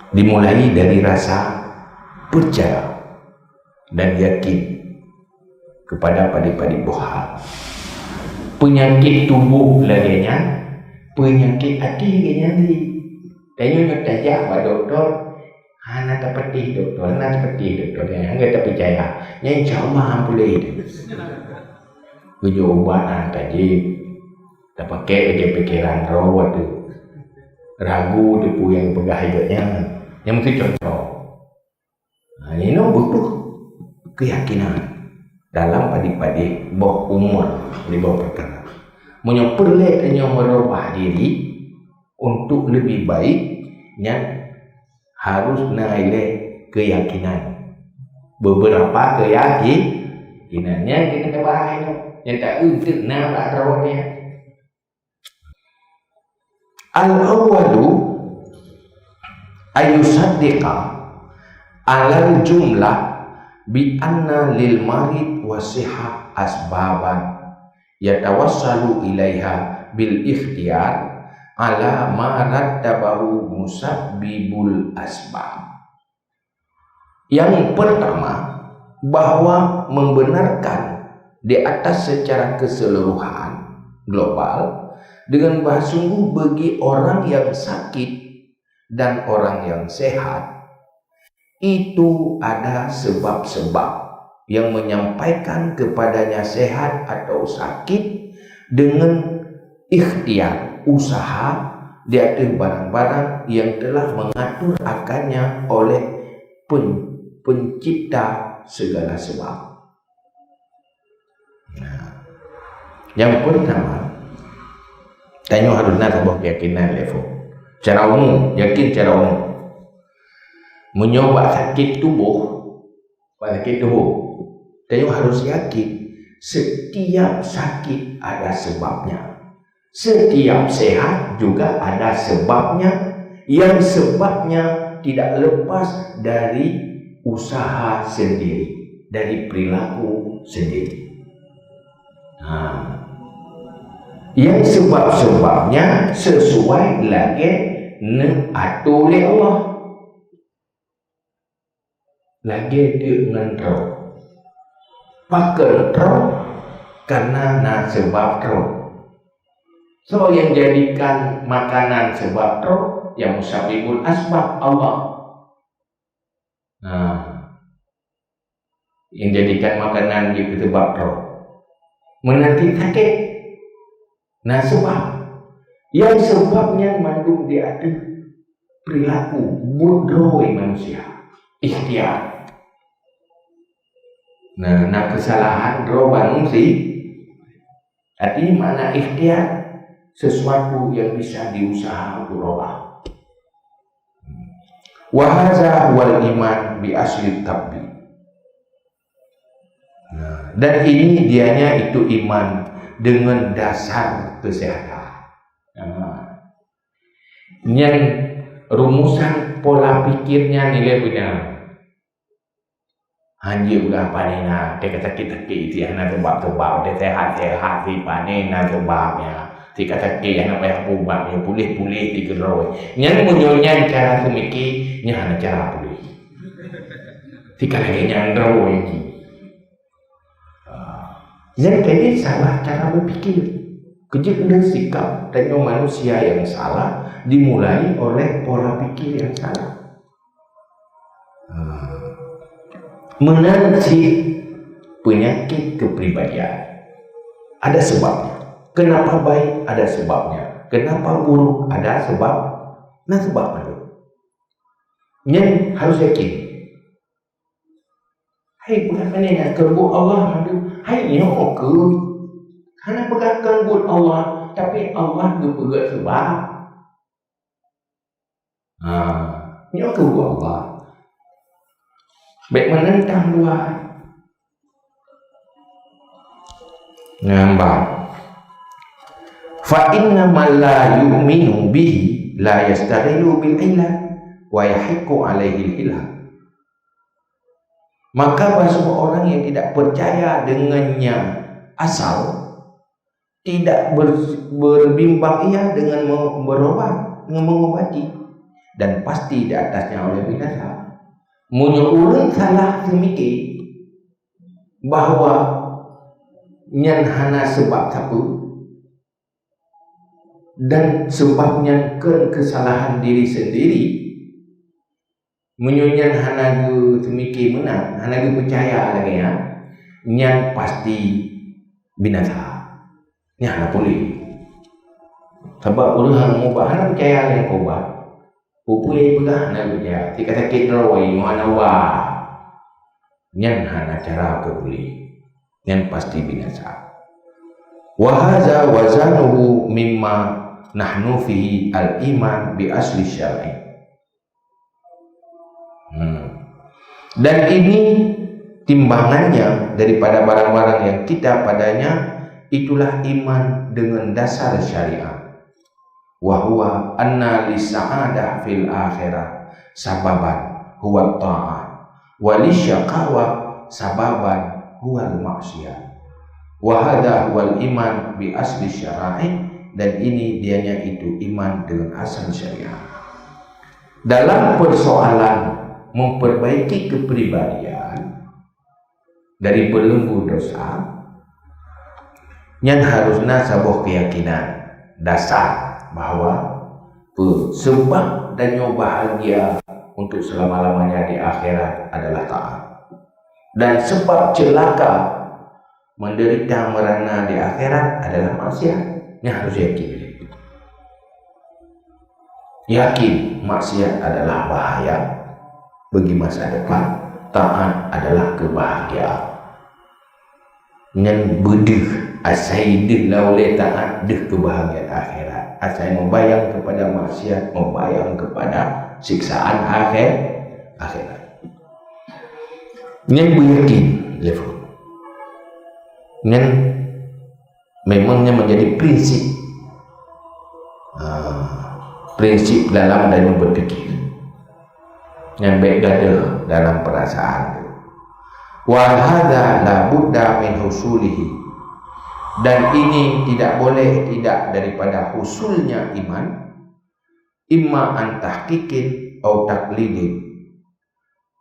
Dimulai dari rasa percaya dan yakin kepada padub-padub boh hal. Penyakit tuboh lagée nyan, penyakit até lagée nyan lé. Tanyoe nyoe tajak bak doktor, hana tapatéh doktor, hana tapatéh doktor, hana tapeucaya. Nyan insya Allah han puléh. Geujok ubat hana tajép. Tapaké lagée pikeran droe teuh. Ragu teuh peue nyang peugah lagée nyan. Nyan meusti contoh. Nah, inoe butuh keuyakinan dalam padub-padub boh umur, di boh peukara. Meunyoe peureulée tanyoe meurubah diri untuk lebih baik, nyan harus na ilée keuyakinan. Beberapa keuyakinan nyan keuneuk tabahas inoe. Nyan ta-, untuk na bak droe nyan. Al-awwalu ayyusaddiqa alal jumlah bi anna lil marid wa sihah asbaban yatawassalu ilaiha bil ikhtiyar ala ma rattabahu musabbibul asbab. Yang pertama, bahwa membenarkan di atas secara keseluruhan, global, dengan bahwa sungguh bagi orang yang sakit dan orang yang sehat, itu ada sebab-sebab yang menyampaikan kepadanya sehat atau sakit dengan ikhtiar, usaha di atas barang-barang yang telah mengatur akannya oleh pen-, pencipta segala sebab. Nah, yang pertama, tanyoe harus na saboh keyakinan level. Cara umum, yakin cara umum. Meunyoe bak sakit tuboh, bak sakit tuboh, tanyoe harus yakin setiap sakit ada sebabnya. Setiap sehat juga ada sebabnya, yang sebabnya tidak lepas dari usaha sendiri, dari perilaku sendiri. Ha. Yang sebab-sebabnya sesuai lagée neuatur lé Allah. Lagée deuk ngon troe. Pakon troe? Karena na sebab troe. Soe nyang jadikan makanan sebab troe? Ya musabbibul asbab, Allah. Nah, nyang jadikan makanan jeuet keu sebab troe. Meunan cit sakét. Nah, seubab. Nyang seubab nyan mandum di ateueh peurilaku, buet droe manusia. Ikhtiar. Nah, na keusalahan droe manusia. Artinya makna ikhtiar, sesuatu yang bisa diusaha untuk rubah. Wa hadza huwal iman bi asli tabbi. Nah, dan ini dianya itu iman dengan dasar kesehatan. Nah, nyan rumusan pola pikirnya nilai benar. Hanjeuet udah pane na, teuka sakét-sakét iti hana seubab-seubab, teusehat-sehat si pane na seubabnya. Teuka sakét hana payah ubat, puléh-puléh si keudroe. Nyan meunyoe nyan cara seumike, nyan hana cara puléh. Teuka lagée nyan droe jih. Jadi salah cara berpikir. Kejut le sikap tanyoe manusia yang salah dimulai oleh pola pikir yang salah. Meunan cit penyakit kepribadian. Ada sebabnya. Kenapa baik? Ada sebabnya. Kenapa buruk? Ada sebab. Nah, sebab baru. Nyan harus yakin. Hai, bukan mana nak kebut Allah madu. Hai, nyoe ke. Hana peugah kon buet Allah, tapi Allah geupeugah sebab. Ha, nyoe keu Allah. Bék meunentang luwa. Ngambang. Fa inna man la yu'minu bihi la yashtaghilu bil illah wa yahiqqu alaihil hilal. Maka bahwa orang yang tidak percaya dengannya asal, tidak ber-, berbimbang ia dengan me-, berobat, dengan mengobati, dan pasti di atasnya oleh binasa. Meunyoe ureuëng salah seumike bahwa nyan hana sebab sapeue, dan sebab nyan kon kesalahan diri sendiri, meunyoe nyan hana geuseumike meunan, hana geupeucaya lagée nyan, nyan pasti binasa. Nyan hana puléh. Sabab ureuëng hana mubat, hana peucaya lé keu ubat. Peue-peue nyang jipeugah hana geupeucaya. Teuka sakét droe, nyoe hana ubat. Nyan hana cara keu puléh. Nyan pasti binasa. Wa hadza wazanuhu mimma nahnu fihi al-iman bi asli syar'i. Hmm. Dan ini timbangannya daripada barang-barang yang kita padanya, itulah iman dengan dasar syariat. Wa huwa anna li sa'adah fil akhirah sababan huwa ta'ah, wa li syaqawa sababan huwa maksiat. Wa hadha huwal iman bi asli syara'i, dan ini dianya itu iman dengan asal syariat. Dalam persoalan memperbaiki kepribadian dari belenggu dosa, nyan harus na saboh keyakinan dasar bahwa pe-, sebab tanyoe bahagia untuk selama-lamanya di akhirat adalah taat. Dan sebab celaka, menderita, merana di akhirat adalah maksiat. Nyan harus yakin. Yakin maksiat adalah bahaya bagi masa depan, taat adalah kebahagiaan. Nyan beudeuh, asai deuh lam ulée taat, deuh kebahagiaan akhirat. Asai membayang kepada maksiat, membayang kepada siksaan akhir, akhirat. Nyan beuyakin level. Nyan memang nyan menjadi prinsip. Ha, prinsip dalam dalam berpikir. Nyan bék gadoh dalam perasaan. Wa hadza la budda min husulihi. Dan ini tidak boleh tidak daripada husulnya iman, imma an tahqiqin au taqlidin.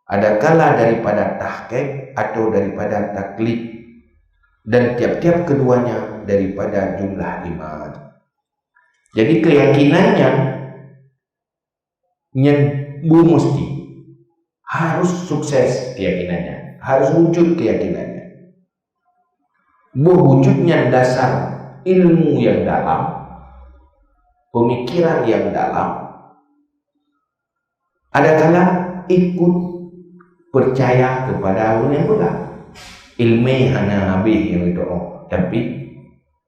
Adakala daripada tahqiq atau daripada taklid, dan tiap-tiap keduanya daripada jumlah iman. Jadi keyakinannya nyan bu mesti harus sukses keyakinannya, harus wujud keyakinannya. Boh wujud nyan dasar ilmu nyang dalam, pemikiran nyang dalam, adakala ikut percaya kepada ureuëng nyang peugah. Ilmu hana habéh nyang geudoa, tapi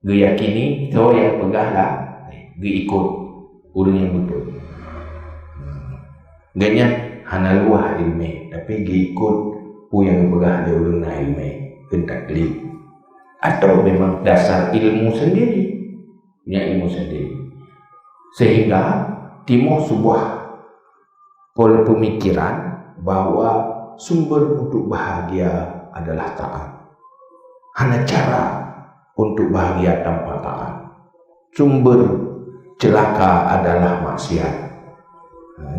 geuyakini soe nyang peugah lah, geuikot ureuëng nyang beutôi. Gobnyan hana luwah ilmu, tapi geuikot peue nyang geupeugah lé ureuëng na ilmu, keu taklid. Atau memang dasar ilmu sendiri, punya ilmu sendiri. Sehingga timbul sebuah pola pemikiran bahwa sumber untuk bahagia adalah taat. Hana cara untuk bahagia tanpa taat. Sumber celaka adalah maksiat.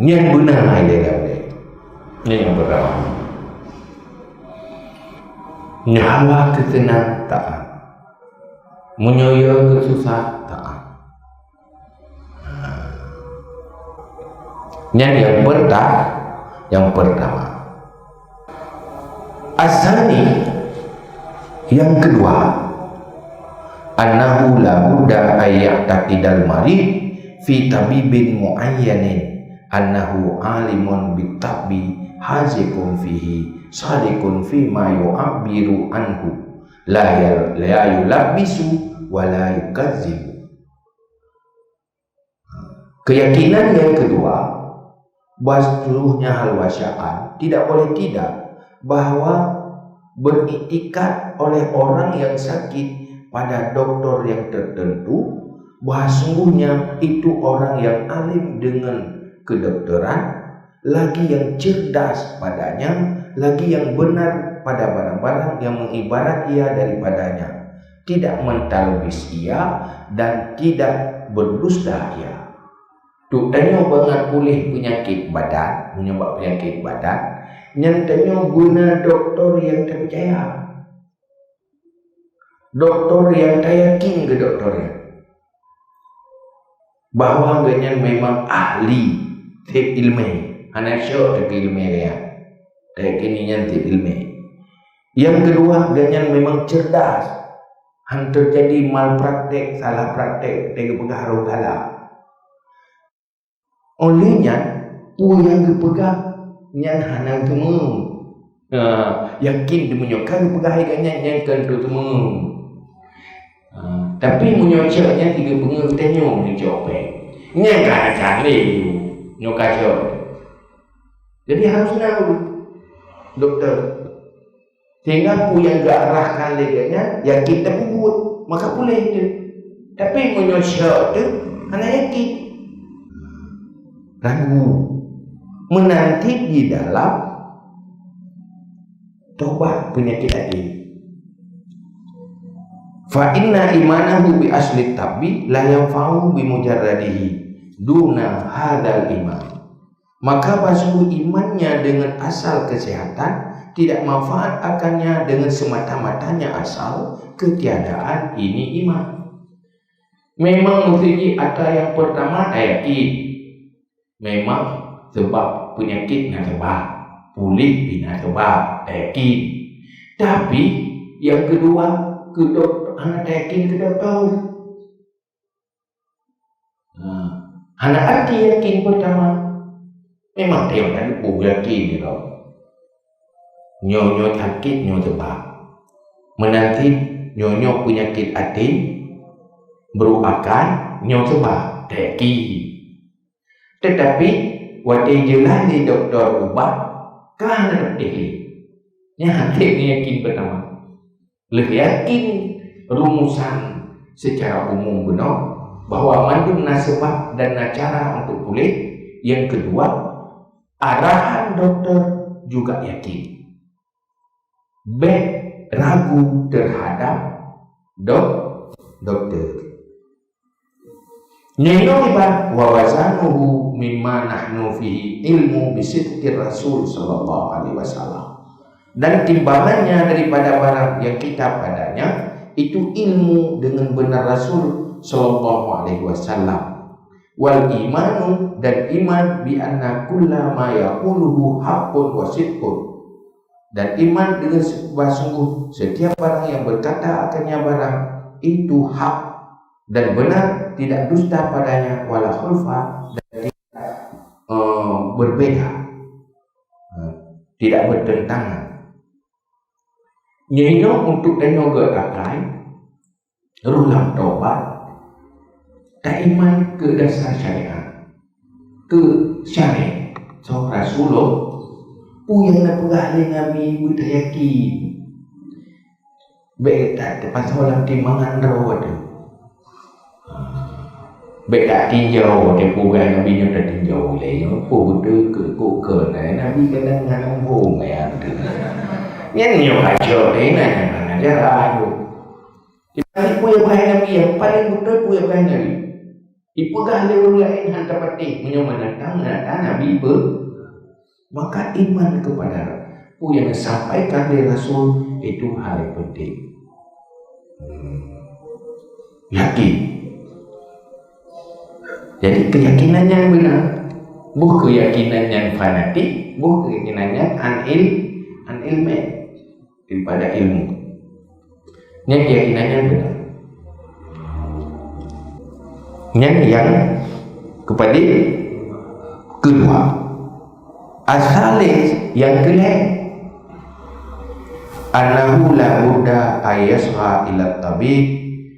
Nyan beuna hai lé lé. Nyan nyang pertama. Nyawa keuseunang taat. Meunyoe keususah taat. Nyan nyang perta-, nyang pertama. Asani, yang kedua, annahu la budda ay ya'taqidal marid fi tabibin muayyanin annahu alimun bit tabbi haziqun fihi sadiqun fima yu'abbiru anhu, la yal-, la yulabbisu wa la yukazzibu. Keyakinan yang kedua, bahwa seluruhnya hal wasyaan tidak boleh tidak, bahwa beriktikad oleh orang yang sakit pada doktor yang tertentu, bahwa sungguhnya itu orang yang alim dengan kedokteran, lagi yang cerdas padanya, lagi yang benar pada barang-barang yang mengibarat ia daripadanya, tidak mentalbis ia, dan tidak berdusta ia. Tanyoe bangat puléh peunyakét badan, meunyoe bak peunyakét badan, nyan tanyoe beuna doktor nyang tapeucaya. Doktor nyang tayakin keu doktor nyan. Bahwa gobnyan memang ahli tieb ileumèe, hana syok teuka ileumèe gobnyan. Tayakin nyan tieb ileumèe. Nyang keudua, gobnyan memang cerdas. Han teujadi malpraktek, salah praktek, teupeugah roh salah. Óh lheueh nyan, peue nyang geupeugah nyan hana teumeu'en. Ha, yakin di meunyoe ka geupeugah hai gobnyan, nyan kon teumeu'en. Ha, tapi meunyoe cok nyan tiga beungoh tanyoe meucok péng. Nyan ka hana cang lé nyoe ka cok. Jadi harus na doktor. Sehingga peue nyang geuarahkan lé gobnyan, yakin tapeubuet, maka puléh teuh. Tapi meunyoe syok teuh, hana yakin. Ragu. Meunan cit di dalam tobat peunyakét até. Fa inna imanahu bi asli tabbi la yanfa'u bi mujarradihi duna hadzal iman. Maka bahwa sungguh imannya dengan asal kesehatan tidak manfaat akannya dengan semata-matanya asal ketiadaan ini iman. Memang mesti ata nyang pertama tayakin. Memang sebab peunyakét na seubab, puléh pih na seubab, tayakin. Tapi nyang keudua, keu dok-, hana tayakin keu dokto. Nah, hana arti yakin pertama. Memang tiep hana peue yakin keudroe. Nyoe-nyoe sakét nyoe seubab. Meunan cit nyoe-nyoe peunyakét até, brôk akai, nyoe seubab. Tayakin. Teutapi watée jeulaih lé dokto ubat, ka hana teupeudeh lé. Nyan hana yakin pertama. Lheueh yakin rumusan secara umum bunoe bahwa mandum na seubab dan na cara untuk puléh. Nyang keudua, arahan dokto juga yakin. Bék ragu terhadap dok-, dokto. Nyoe ibarat wa wazanuhu mimma nahnu fihi ilmu bisidqir Rasul sallallahu alaihi wasallam. Dan timbangannya daripada barang yang kita padanya, itu ilmu dengan benar Rasul sallallahu alaihi wasallam. Wal imanu, dan iman, bi anna kulla ma yaquluhu haqqun wa sidqun. Dan iman dengan se-, bahwa sungguh setiap barang yang berkata akannya barang itu hak dan benar, tidak dusta padanya, wala khulfa, dan tidak, eh, berbeda, eh, tidak bertentangan. Nyoe untuk tanyoe geuakai, roh lam tobat, taiman keu dasar syariat, keu syarah, soe Rasulullah, peue nyang neupeugah lé Nabi beutayakin. Bék that teupasoe lam timangan droe teuh. Bék that tinjau, teupeugah Nabi nyoe tatinjau lé nyoe, peue beutôi keu, keu, keu, Nabi kadang hana muphom ayat teuh. Nyan nyoe kacau teuh, nyan hana cara tu. Ibarat peue nyang peugah Nabi, nyang paleng beutôi peue nyang peugah Nabi. Ipeugah lé ureueng laén han tapatéh, meunyoe meunantang, meunantang Nabi peu-, maka iman kepada peue nyang disampaikan lé Rasul itu hal yang penting. Hmm. Yakin. Jadi, keyakinan nyang beuna, boh keyakinan nyang fanatik, boh keyakinan nyang an il-, an ilmi. Daripada ilmu. Nyan keyakinan nyang beuna. Nyan nyang kepada kedua. Asalis nyang keulhèe. Annahu la budda ay yasgha ila tabib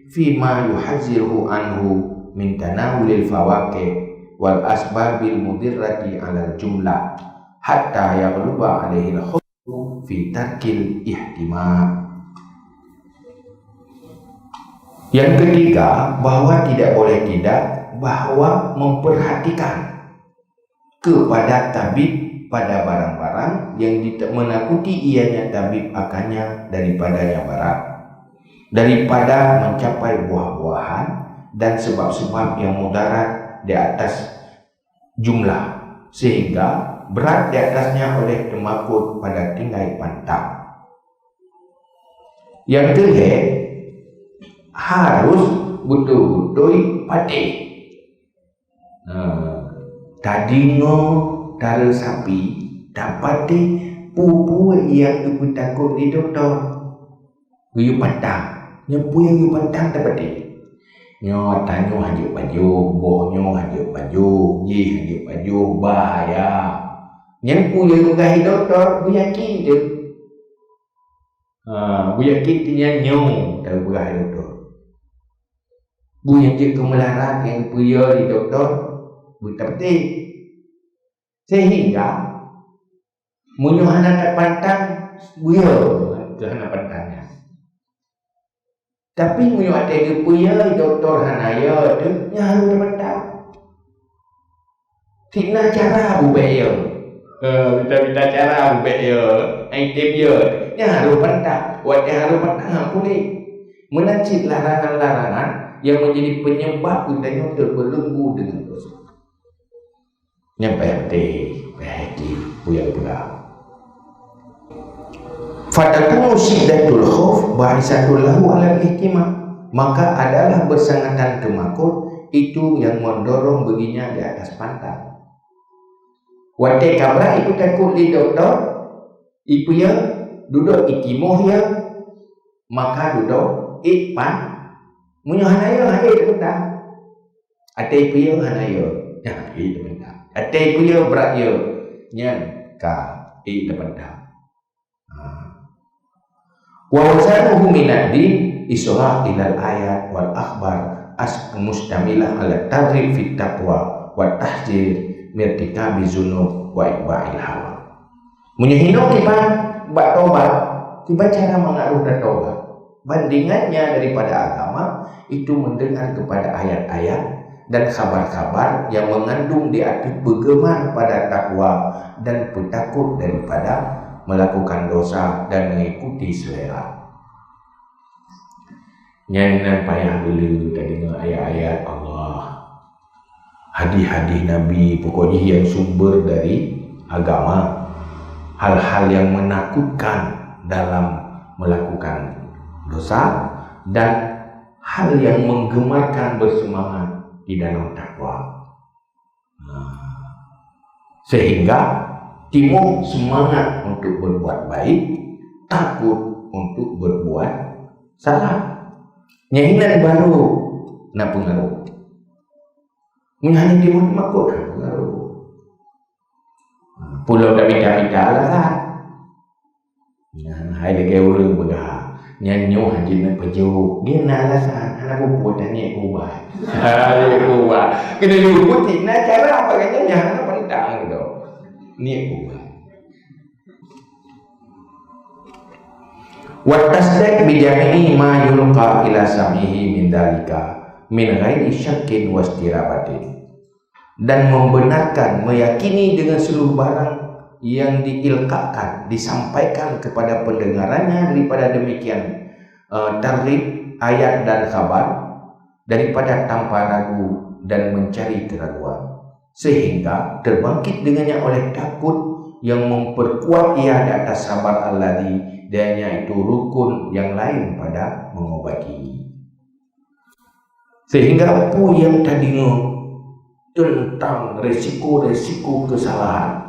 fima yuhazziruhu anhu min tanawulil fawakih wal asbabil mudirrati alal jumlah hatta yaghluba alaihil fi tarkil ihtimal. Yang ketiga, bahwa tidak boleh tidak, bahwa memperhatikan kepada tabib pada barang-barang yang dite-, menakuti ianya tabib akannya daripadanya barat, daripada mencapai buah-buahan dan sebab-sebab yang mudarat di atas jumlah, sehingga berat di atasnya oleh temakot pada tinggai pantang. Yang keuhèe, harus beutôi-beutôi patéh. Nah, tadeungoe taresapi, tapatéh peue-peue nyang geupeutakot lé dokto. Geuyue pantang. Nyoe peue nyang geuyue pantang tapatéh. Nyoe tanyoe hanjeuet pajoh, boh nyoe hanjeuet pajoh, jih hanjeuet pajoh, bahaya. Nyan peue nyang geupeugah dokto, beuyakin teuh. Ha, beuyakin teuh nyan nyoe tapeugah dokto. Peue nyang jeuet keu meularat nyang geupeuyue lé dokto, beutapatéh. Sehingga, meunyoe hana tapantang, buyue keu hana pantang nyan. Tapi meunyoe watèe geupeuyue dokto hana yue teuh, nyan harôh tapantang. Cit na cara bubèk yue. Eh, mita-mita cara bubèk yue, item yue, nyan harôh pantang. Watèe harôh pantang, han puléh. Meunan cit larangan-larangan nyang menjadi penyebab geutanyoe teubelenggu deungon dosa. Nyan payah patéh, payah yakin peue nyang geupeugah. Fatakunu syiddatul khauf ba'isatul lahu alal ihtimal. Maka adalah beusangatan teumakot itu yang mendorong baginya di atas pantang. Watèe ka brat ipeutakot lé dokto, ipeuyue, dudoe itimoh yue, maka dudoe ipan. Meunyoe hana yue, han ék teupeutah. Watèe ipeuyue hana yue, nyan ék teupeutah. Watèe ipeuyue brat yue, nyan ka ék teupeutah. Ha. Wa wazanuhu minad din isra ilal ayat wal akhbar as mustamilah ala targhib fit taqwa wa tahzir mirtikabi zunub wa itba'il hawa. Meunyoe hinoe kiban bak tobat, kiban cara mangat roh tatobat. Bandingannya daripada agama itu mendengar kepada ayat-ayat dan khabar-khabar yang mengandung di ateueh peugeumar pada takwa dan peutakot daripada melakukan dosa dan mengikuti selera. Nyan nan payah beu le tadeungoe ayat-ayat Allah, hadih-hadih Nabi, pokok jih yang sumber dari agama, hal-hal yang menakutkan dalam melakukan dosa, dan hal yang menggemarkan bersemangat di dalam takwa. Nah, sehingga Timoh seumangat untuk berbuat baik, takot untuk berbuat salah. Nyang inan barô na peungaroh. Meunyoe hana timoh teumakot, hana peungaroh. Peue lom tamita-mita alasan. Nah, hai lagèe ureueng peugah, nyan nyoe hana jeuet neupeujok. Nyan na alasan, hana peue-peue, taniet keu ubat. Taniet keu ubat. Keuneuk jok ubat, na cara apa kata, nyan hana pantang tu. Niet keu ubat. Wa tasdiq bi jami'i ma yulqa ila sam'ihi min dzalika min ghairi syakkin wastirabatin. Dan membenarkan, meyakini dengan seluruh barang yang diilqakan, disampaikan kepada pendengarannya daripada demikian, eh, targhib, ayat dan khabar, daripada tanpa ragu dan mencari keraguan, sehingga terbangkit dengannya oleh takut yang memperkuat ia di atas sabar alladzi, dan yaitu rukun yang lain pada mengobati. Sehingga peue nyang tadeungoe teuntang resiko-resiko keusalahan,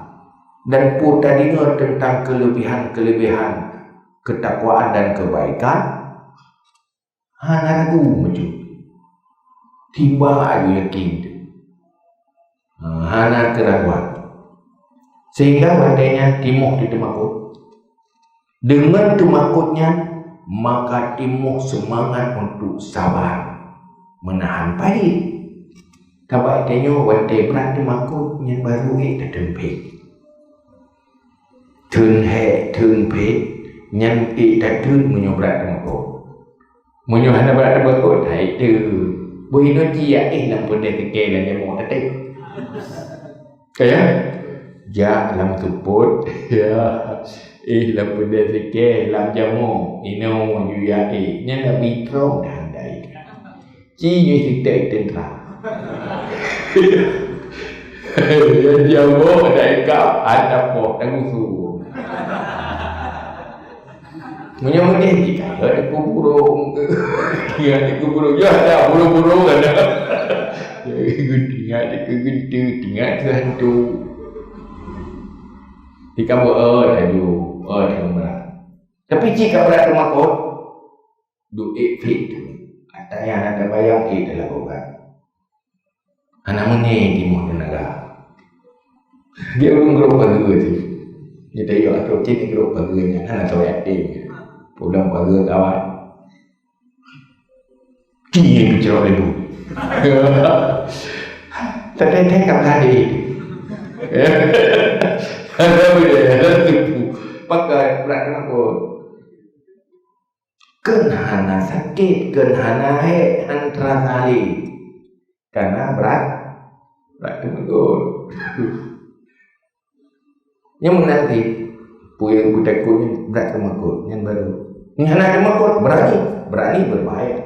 dan peue tadeungoe teuntang keuleubehan-keuleubehan keutakwaan dan keubaikan, hana ragu meucue. Tiba aju yakin teuh. Hana keuraguan. Sehingga watèe nyan timoh teumakot. Deungon teumakot nyan, maka timoh seumangat untuk sabar, meunahan payet. Sabab tanyoe watèe brat teumakot nyan barô ék tateun phét. Theun hék, theun phét, nyan ék tateun meunyoe brat teumakot. Meunyoe hana brat teumakot, hai teun. Boh inoe jih jak éh lam peudeh sikée lam jamoe tateun. Ya? Jak lam seupôt, ya. Éh lam peudeh sikée lam jamoe, inoe ju jak éh. Nyan na bitrong dah handai. Ci nyoe siteuk teuntara. Nyang jamoe ada ikab, ada poh, dan musuh. Meunyoe meudeh jih, ka ya, dikeue burông. Ya, dikeue burông. Ya, ada burông-burông ada. Tinggai dikeue geunteue, tinggai keu hantu. Dikabu, oh, laju, oh, laju brat. Tapi jika brat teumakot, duek ék phét. Ata nyang hana tabayang ék teuh lagoe. Hana meuné timoh teunaga. Dia ureueng groe pageue cit. Dia tayue atau cit groe pageue nyan hana soe yatim. Pulang pageue kawan. Kini bicara lebu. Tadi-tadi kat tadi. Ada beda, ada tipu. Pakai plat kenapa? Kön hana sakét, kön hana hék, han teurasa lé. Karena brat, brat teumakot. Nyan meunan cit, peue nyang geutakot nyan brat teumakot, nyan baru. Nyan hana teumakot, berani, berani berbahaya.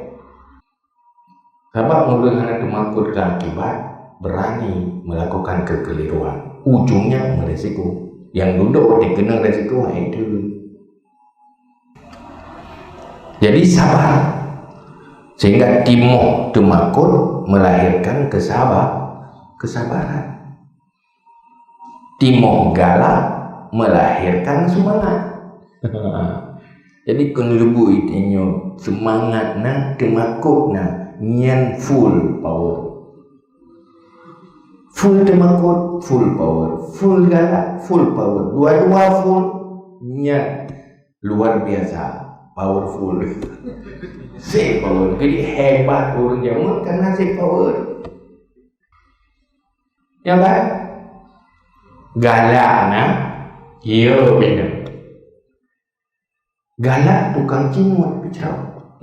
Sabab ureueng hana teumakot keu akibat, berani melakukan kekeliruan. Ujungnya merisiko. Nyang dudoe dikeunong risiko, hai teun. Jadi sabar. Sehingga timoh teumakot melahirkan kesaba-, kesabaran. Timoh galak melahirkan seumangat. Jadi kön leubui tanyoe seumangat na, teumakot na, nyan full power. Full teumakot, full power. Full galak, full power. Dua-dua full, nyan luar biasa powerful. Seb power. Jadi hebat ureueng jameun karena seb power. Ya kan? Galak na, ya benar. Galak tukang cingut,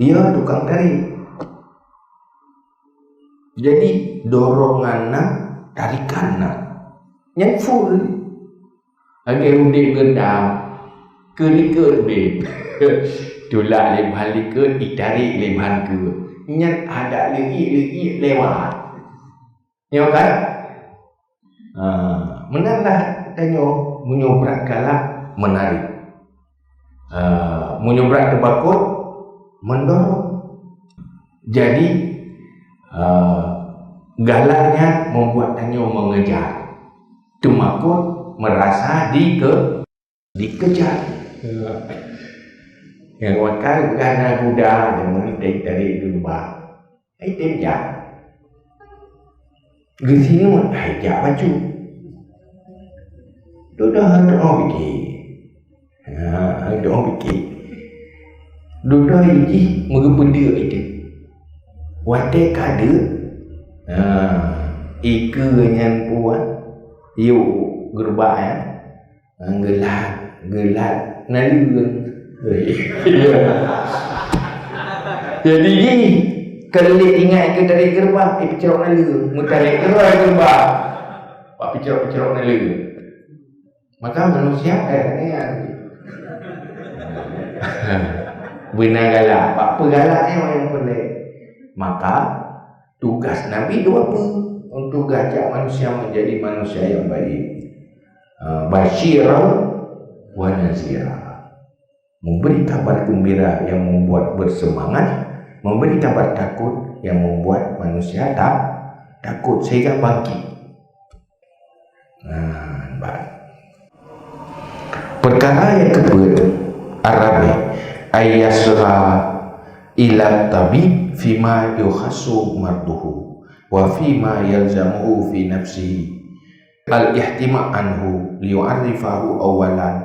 ya tukang tarik. Jadi dorongan na, tarikan na. Nyan full. Lagèe udép geundang, keu likot udép. Tulak lé bahan likot, itarék lé bahan keue. Nyan adak leuiek-leuiek lewat. Nyoe kan? Ha, meunan lah tanyoe, meunyoe brat galak, menarik. Ha, meunyoe brat teumakot, mendorong. Jadi, eh, galak nyan membuat tanyoe mengejar. Teumakot merasa dike-, dikejar. Nyang wakal bukan na guda deungon teuh dari domba. Ai tem jak. Geusineuk hai jak bacut. Dudoe hana doa biki. Ha, hana doa biki. Dudoe jih meugeupeudeuek itu. Watée ka deuek, ha, ikeue nyan puan, yuk geurubak nyan. Geulat, geulat naleueng. Jadi jih, keuleuk ingat keu tarék geureubah, eh, peucrok naleueng. Meutarek keudroe geureubah, bak peucrok-peucrok naleueng. Maka manusia, eh, ingat. Beuna galak, bak peugalak nyoe nyang peureulée. Maka tugas Nabi dua peue, untuk gajak manusia menjadi manusia yang baik. Ah, basyiran wa nazira. Memberi kabar gembira yang membuat bersemangat, memberi kabar takut yang membuat manusia tak, takut sehingga bangkit. Nah, baik. Perkara yang keempat, arabi, ayasra ila tabib fima yukhassu marduhu wa fima yalzamuhu fi nafsihi. Al-ihtima anhu liyu'arrifahu awwalan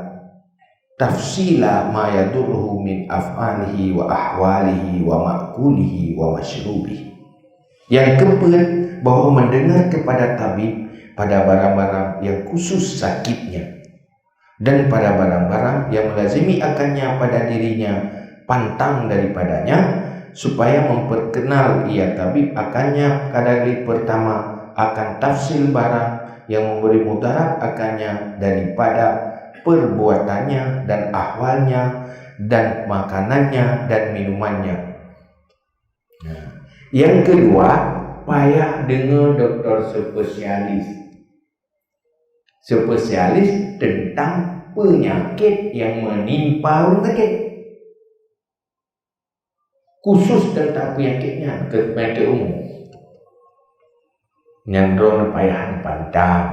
tafsila ma yadurruhu min af'alihi wa ahwalihi wa ma'kulihi wa masyrubihi. Yang keempat, bahwa mendengar kepada tabib pada barang-barang yang khusus sakitnya dan pada barang-barang yang melazimi akannya pada dirinya pantang daripadanya, supaya memperkenal ia tabib akannya kali pertama, akan tafsil barang yang memberi mudarat akannya daripada perbuatannya dan ahwalnya dan makanannya dan minumannya. Nah, yang kedua, payah deungoe doktor spesialis. Spesialis tentang penyakit yang menimpa ureuëng sakit. Khusus tentang penyakit nyan, keu penyakit umum. Nyan droeneuh payah pantang,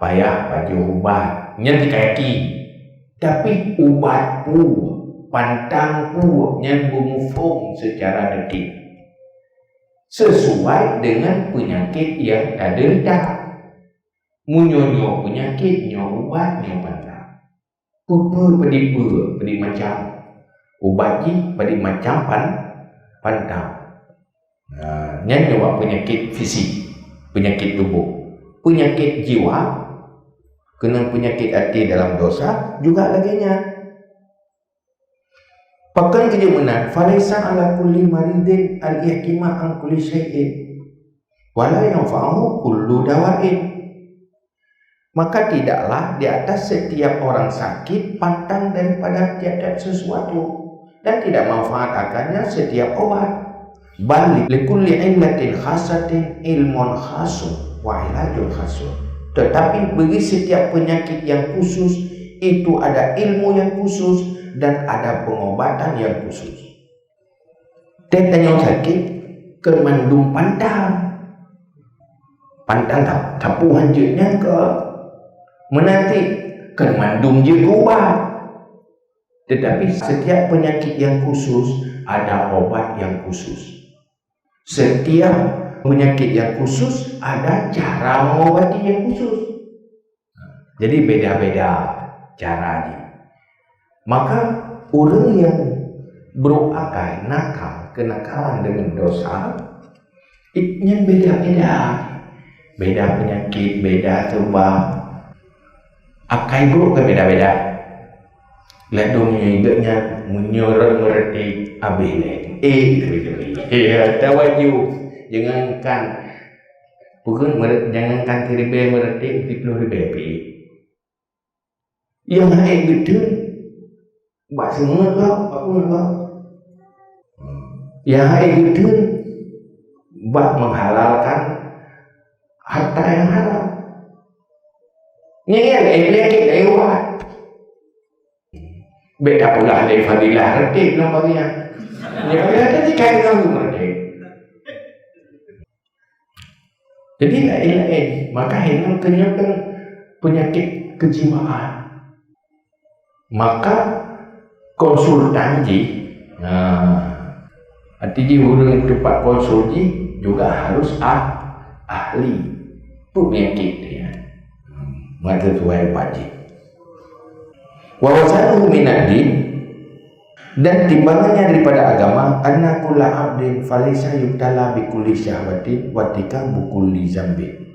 payah pajoh ubat, nyan tika yakin. Tapi ubat peue, pantang peue, nyan beumuphom secara detik. Sesuai dengan penyakit yang tadeurita. Meunyoe nyoe peunyakét, nyoe ubat, nyoe pantang. Peue-peue, peudeh peue, peudeh macam. Ubat jih peudeh macam pan-, pantang. Nah, nyan nyoe bak peunyakét fisik, peunyakét tuboh. Peunyakét jiwa, keunong peunyakét até dalam dosa, juga lagée nyan. Pakon keu jeuet meunan, "Falaisa 'ala kulli maridin al-ihtima an kulli syai'in, wa la yanfa'uhu kullu dawa'in." Maka tidaklah di atas setiap orang sakit pantang daripada tiap-tiap sesuatu, dan tidak manfaat akannya setiap obat. Bal likulli illatin khasatin ilmun khasun wa ilajun khasun. Tetapi bagi setiap penyakit yang khusus, itu ada ilmu yang khusus dan ada pengobatan yang khusus. Teuh tanyoe sakét, keu mandum pantang. Pantang ta-, tapeue hanjeuet nyan keu meunan cit, keu mandum jeuet keu ubat. Tetapi setiap penyakit yang khusus ada obat yang khusus. Setiap penyakit yang khusus ada cara mengobati yang khusus. Jadi beda-beda cara jih. Maka ureuëng nyang brok akai nakal keunakalan deungon dosa, nyan beda-beda. Beda peunyakét, beda seubab. Akai brok kan beda-beda. Ladôm nyoe geuh nyan, meunyoe rot meureuti, abéh lé. Eh, teubi-teubi. Ya, tawaju. Jangankan, bukan meureu-, jangankan siribée meureuti, siploh ribée pih. Nyang hai geuteun, bak seungeut gob, bak peue gob. Nyang hai geuteun, bak menghalalkan harta yang haram. Nyan, nyan, eh, penyakit dari ubat. Bék tapeugah lé fadilah reuteb lam bagian. Nyan fadilah reuteb ni kai ganggu reuteb. Jadi laén-laén. Maka hinan keunyoe kan penyakit kejiwaan. Maka konsultan jih, nah, arti jih ureuëng teumpat konsul jih juga harus ah, ahli peunyakit dia. Hmm, maka sesuai ubat jih. Wa wazanuhu minad din, dan timbangannya daripada agama, anna kulla abdin falaisa yubtala bi kulli syahwatin wa tikabu kulli zambin.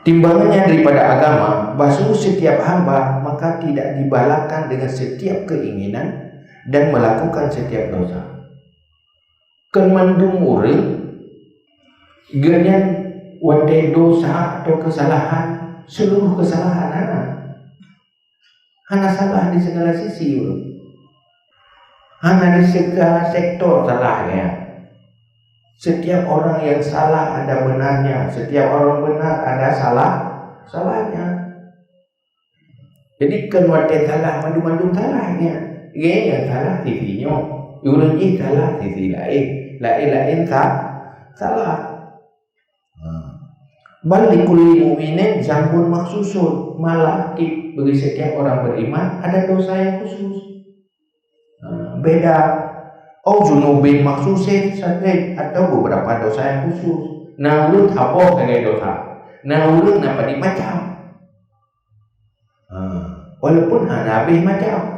Timbangannya daripada agama, bahwa setiap hamba maka tidak dibalakan dengan setiap keinginan dan melakukan setiap dosa. Kon mandum ureuëng geuhnyan watée dosa atau kesalahan, seluruh kesalahan hana. Hana salah di segala sisi ureuëng. Hana di segala sektor salah ya. Setiap orang yang salah ada benarnya, setiap orang benar ada salah, salahnya. Jadi kon watée salah, mandum-mandum salah ya. Ye, yang salah sisi nyoe, ureuëng jih salah sisi laén, laén-laén sa-, salah. Ha. Bal likulli mu'minin zambun makhsusun, malah di, bagi setiap orang beriman ada dosa yang khusus. Ha, beda. Au zunubin makhsusin saja, atau beberapa dosa yang khusus. Nah, ureuëng saboh sagai dosa. Nah, ureuëng na padit macam. Ha, walaupun hana habéh macam.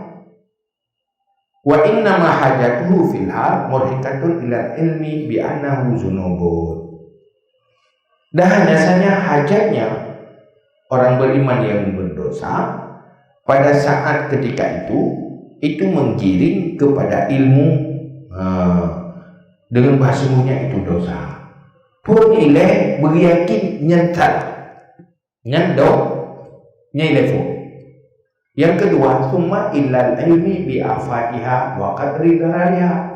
Wa innama hajatuhu fil hal murhiqatun ilal ilmi bi annahu zunubun. Dan hanya saja hajatnya orang beriman yang berdosa pada saat ketika itu, itu menggiring kepada ilmu, ha, dengan bahasanya itu dosa. Pun ilai beuyakin nyan salah. Nyan do-, nyan ilai phon. Yang kedua, summa ilal ilmi bi afatiha wa qadri darariha.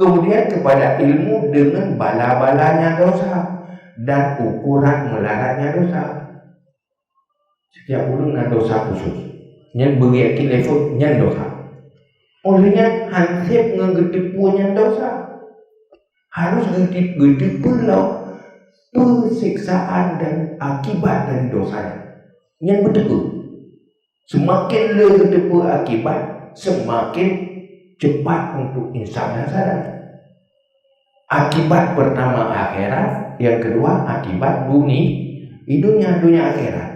Kemudian kepada ilmu dengan bala-balanya dosa dan ukuran melaratnya dosa. Setiap ureuëng na dosa khusus. Nyan beuyakin ilai phon nyan dosa. Oleh nyan hansép ngon geuteupeue nyan dosa. Harus geuti-, geuteupeue lom peusiksaan dan akibat dari dosa nyan. Nyan beuteupeue. Semakin le geuteupeue akibat, semakin cepat untuk insan dan sadar. Akibat pertama akhirat, yang kedua akibat duni-, di dunia, dunia akhirat.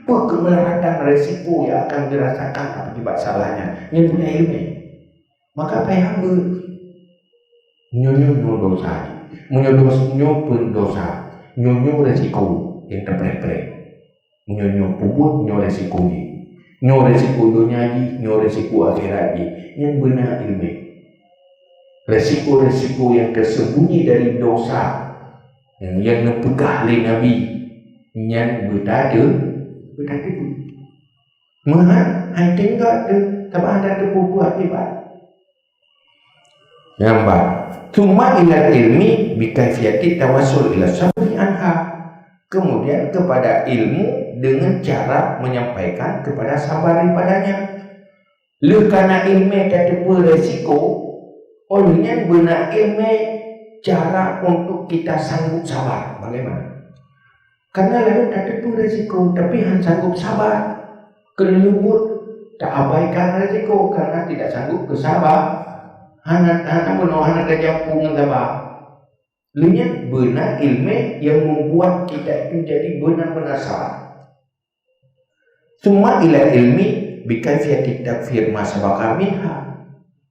Peue keumelaratan resiko yang akan dirasakan akibat salahnya? Nyan bunoe ilmu. Maka payah hamba. Nyoe, nyoe, nyoe dosa. Meunyoe dos-, nyoe pun dosa. Nyoe, nyoe resiko yang terpreh-preh. Nyoe, nyoe peubuet, nyoe resiko jih. Nyoe resiko donya jih, nyoe resiko akhirat jih. Nyan beuna ilmu. Resiko-resiko yang tersembunyi dari dosa yang, yang neupeugah lé Nabi, nyan beutade-, beutade. Meuhan hai tinggai teuh, sabab hana teupeue peue akibat. Nyang ba, "Tsumma ilal ilmi bi kaifiyati tawassul ila sabri anha." Kemudian kepada ilmu dengan cara menyampaikan kepada sabar daripadanya. Lheueh kana ilmu tateupeue resiko, oh lheueh nyan beuna ilmu cara untuk kita sanggup sabar. Bagaimana? Karena lalu tateupeue resiko, tapi han sanggup sabar. Keuneulheueh buet taabaikan resiko karena tidak sanggup keusabar. Hana, hana meunoe, hana tajampu ngon sabar. Lheueh nyan beuna ilmu yang membuat kita itu jadi benar-benar sabar. Tsumma ila ilmi bi kaifiyati takfir ma sabaqa minha.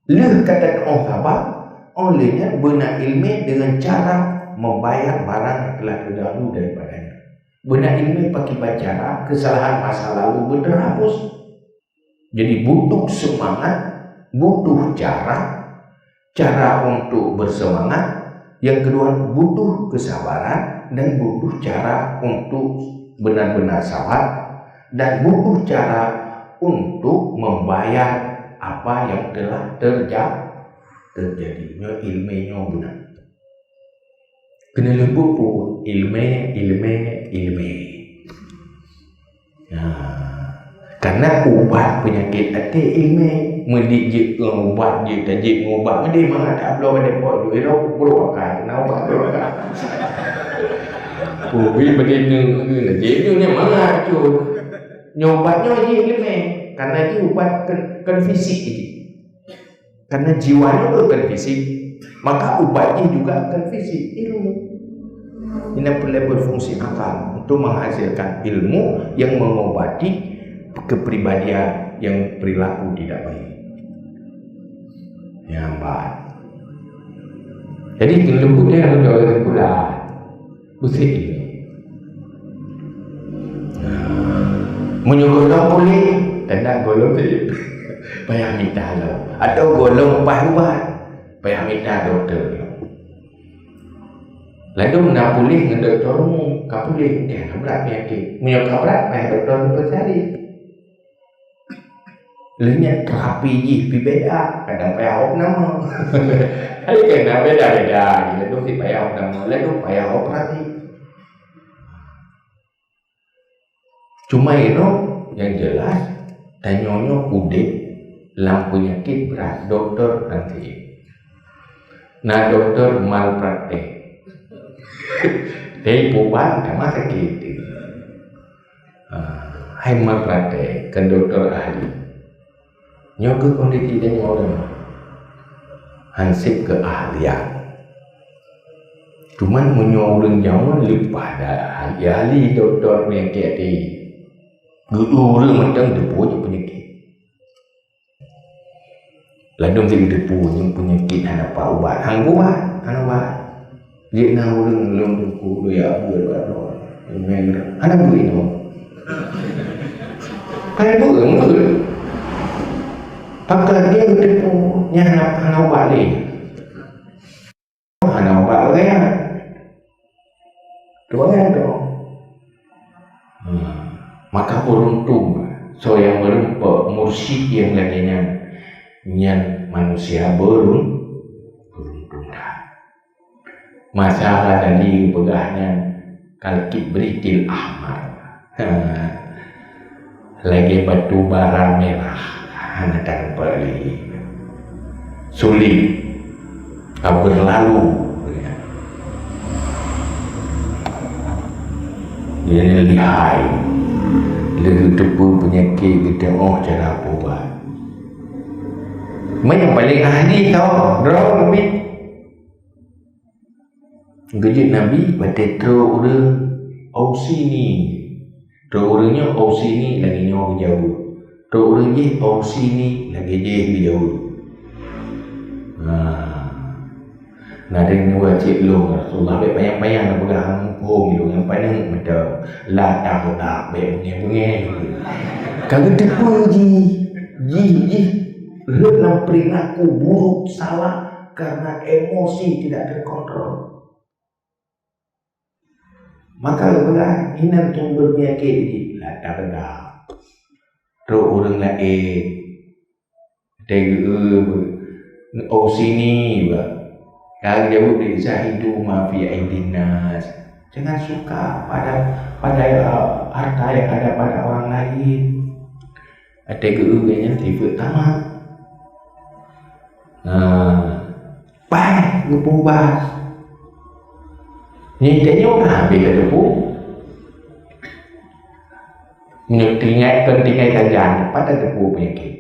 Lheueh ka tateu'oh sabar, oh lheueh nyan beuna ilmu dengan cara membayar barang yang telah terdahulu daripadanya. Beuna ilmu pakiban cara kesalahan masa lalu beuteurhapus. Jadi butuh semangat, butuh cara, cara untuk bersemangat. Yang kedua, butuh kesabaran dan butuh cara untuk benar-benar sabar dan butuh cara untuk membayar apa yang telah terja-, terjadi. Nyoe ilmu nyoe beuna. Keuneulheueh buet ilmu, ilmu, ilmu. Nah, karena ubat penyakit até ilmu, meudik jeuet ngon ubat jeuet, tajeuet ngon ubat, meudeh mangat tabloe pada pot jeuet, ira pukul akai, kena ubat pukul akai. Kubi berdeh neu, neu, jeuet neu nyan mangat jeuet. Nyoe ubat nyoe jih leumeh, karena jih ubat kon, kon fisik jih. Karena jiwa nyoe kon fisik, maka ubat jih juga kon fisik, ilmu. Ini perlu berfungsi akal untuk menghasilkan ilmu yang mengobati kepribadian yang perilaku tidak baik. Nyambat. Jadi, leumbut dia ada orang pula. Beusih ilmu. Meunyoe gohlom puléh, tanda gohlom payah mita lom. Atau gohlom paih ubat, payah mita dokto. Lalu na puléh ngon dokto rumoh, ka puléh, eh, ka brat peunyakét. Meunyoe ka brat, payah dokto spesialis. Lheueh nyan terapi jih pih beda, kadang payah opname. Hai kena beda-beda, lalu si payah opname, lalu payah operasi. Cuma inoe yang jelas, tanyoe nyoe udép lam peunyakét brat, dokto hanse. Na dokto malpraktek. Tapi puban sama sakit. Ha, hai malpraktek, kan dokto ahli. Nyoe keuh kondisi tanyoe ureueng. Hansip keahlian. Cuman meunyoe ureueng jameun leupah dah ahli-ahli dokto peunyakét até. Geu ureueng mantong teupeu peunyakét. Ladôm si teupeu nyang peunyakét hana pat ubat. Hana ubat, hana ubat. Jeuet na ureueng lôn teungku, lôn jak beuet bak droe. Hana beuet nyoe. Hana beuet, beuet. Pakat dia geuteupeue, nyan hana, hana ubat lé. Hana ubat lagèe nyan. Tuan tu. Hmm. Maka beruntung soe nyang meureumpok mursyid nyang lagèe nyan, nyan manusia berun-, beruntung that. Masa Ghazali peugah nyan kal kibritil ahmar. Ha. Lagèe batu bara mirah, hana tareumpok lé. Sulit ka beurlalu. Jadi lihai. Lheueh teupeu peunyakét geutanyoe cara peuubat. Meunan nyang paleng ahli tau, droe keubiet. Geujeuet Nabi watèe trok ureueng, "Ausini." Trok ureueng nyoe, "Ausini," lagèe nyoe geujaweueb. Trok ureueng jih, "Ausini," lagèe jih geujaweueb. Nah, na deuh neuba cit lôn, "Rasulullah, bèk panyang-panyang neupeugah, hana muphom lôn, nyang paneuk mantong, la taghdab, bèk beungèh-beungèh." Ka geuteupeue jih, jih, jih rhot lam perilaku buruk, salah karena emosi tidak terkontrol. Maka geupeugah, "Inan sumber peunyakét jih, la taghdab." Trok ureueng laén, teugeue, "Ausini," bah. Ka geujaweueb lé, "Zahidu ma fi aidin nas." Jangan suka pada, pada, eh, harta yang ada pada orang lain. Watèe geu-eu gobnyan sifeuet tamak. Nah, bah, geupeuubah. Nyan tanyoe ka habéh ka teupeu. Meunyoe tinggai, kon tinggai sajan, pat teupeu peunyakét.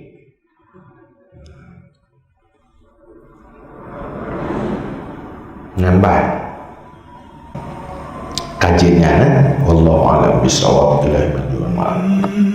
Nyan bah. Kajian nyan, eh? Wallahu a'lam bishawab. Billahi minal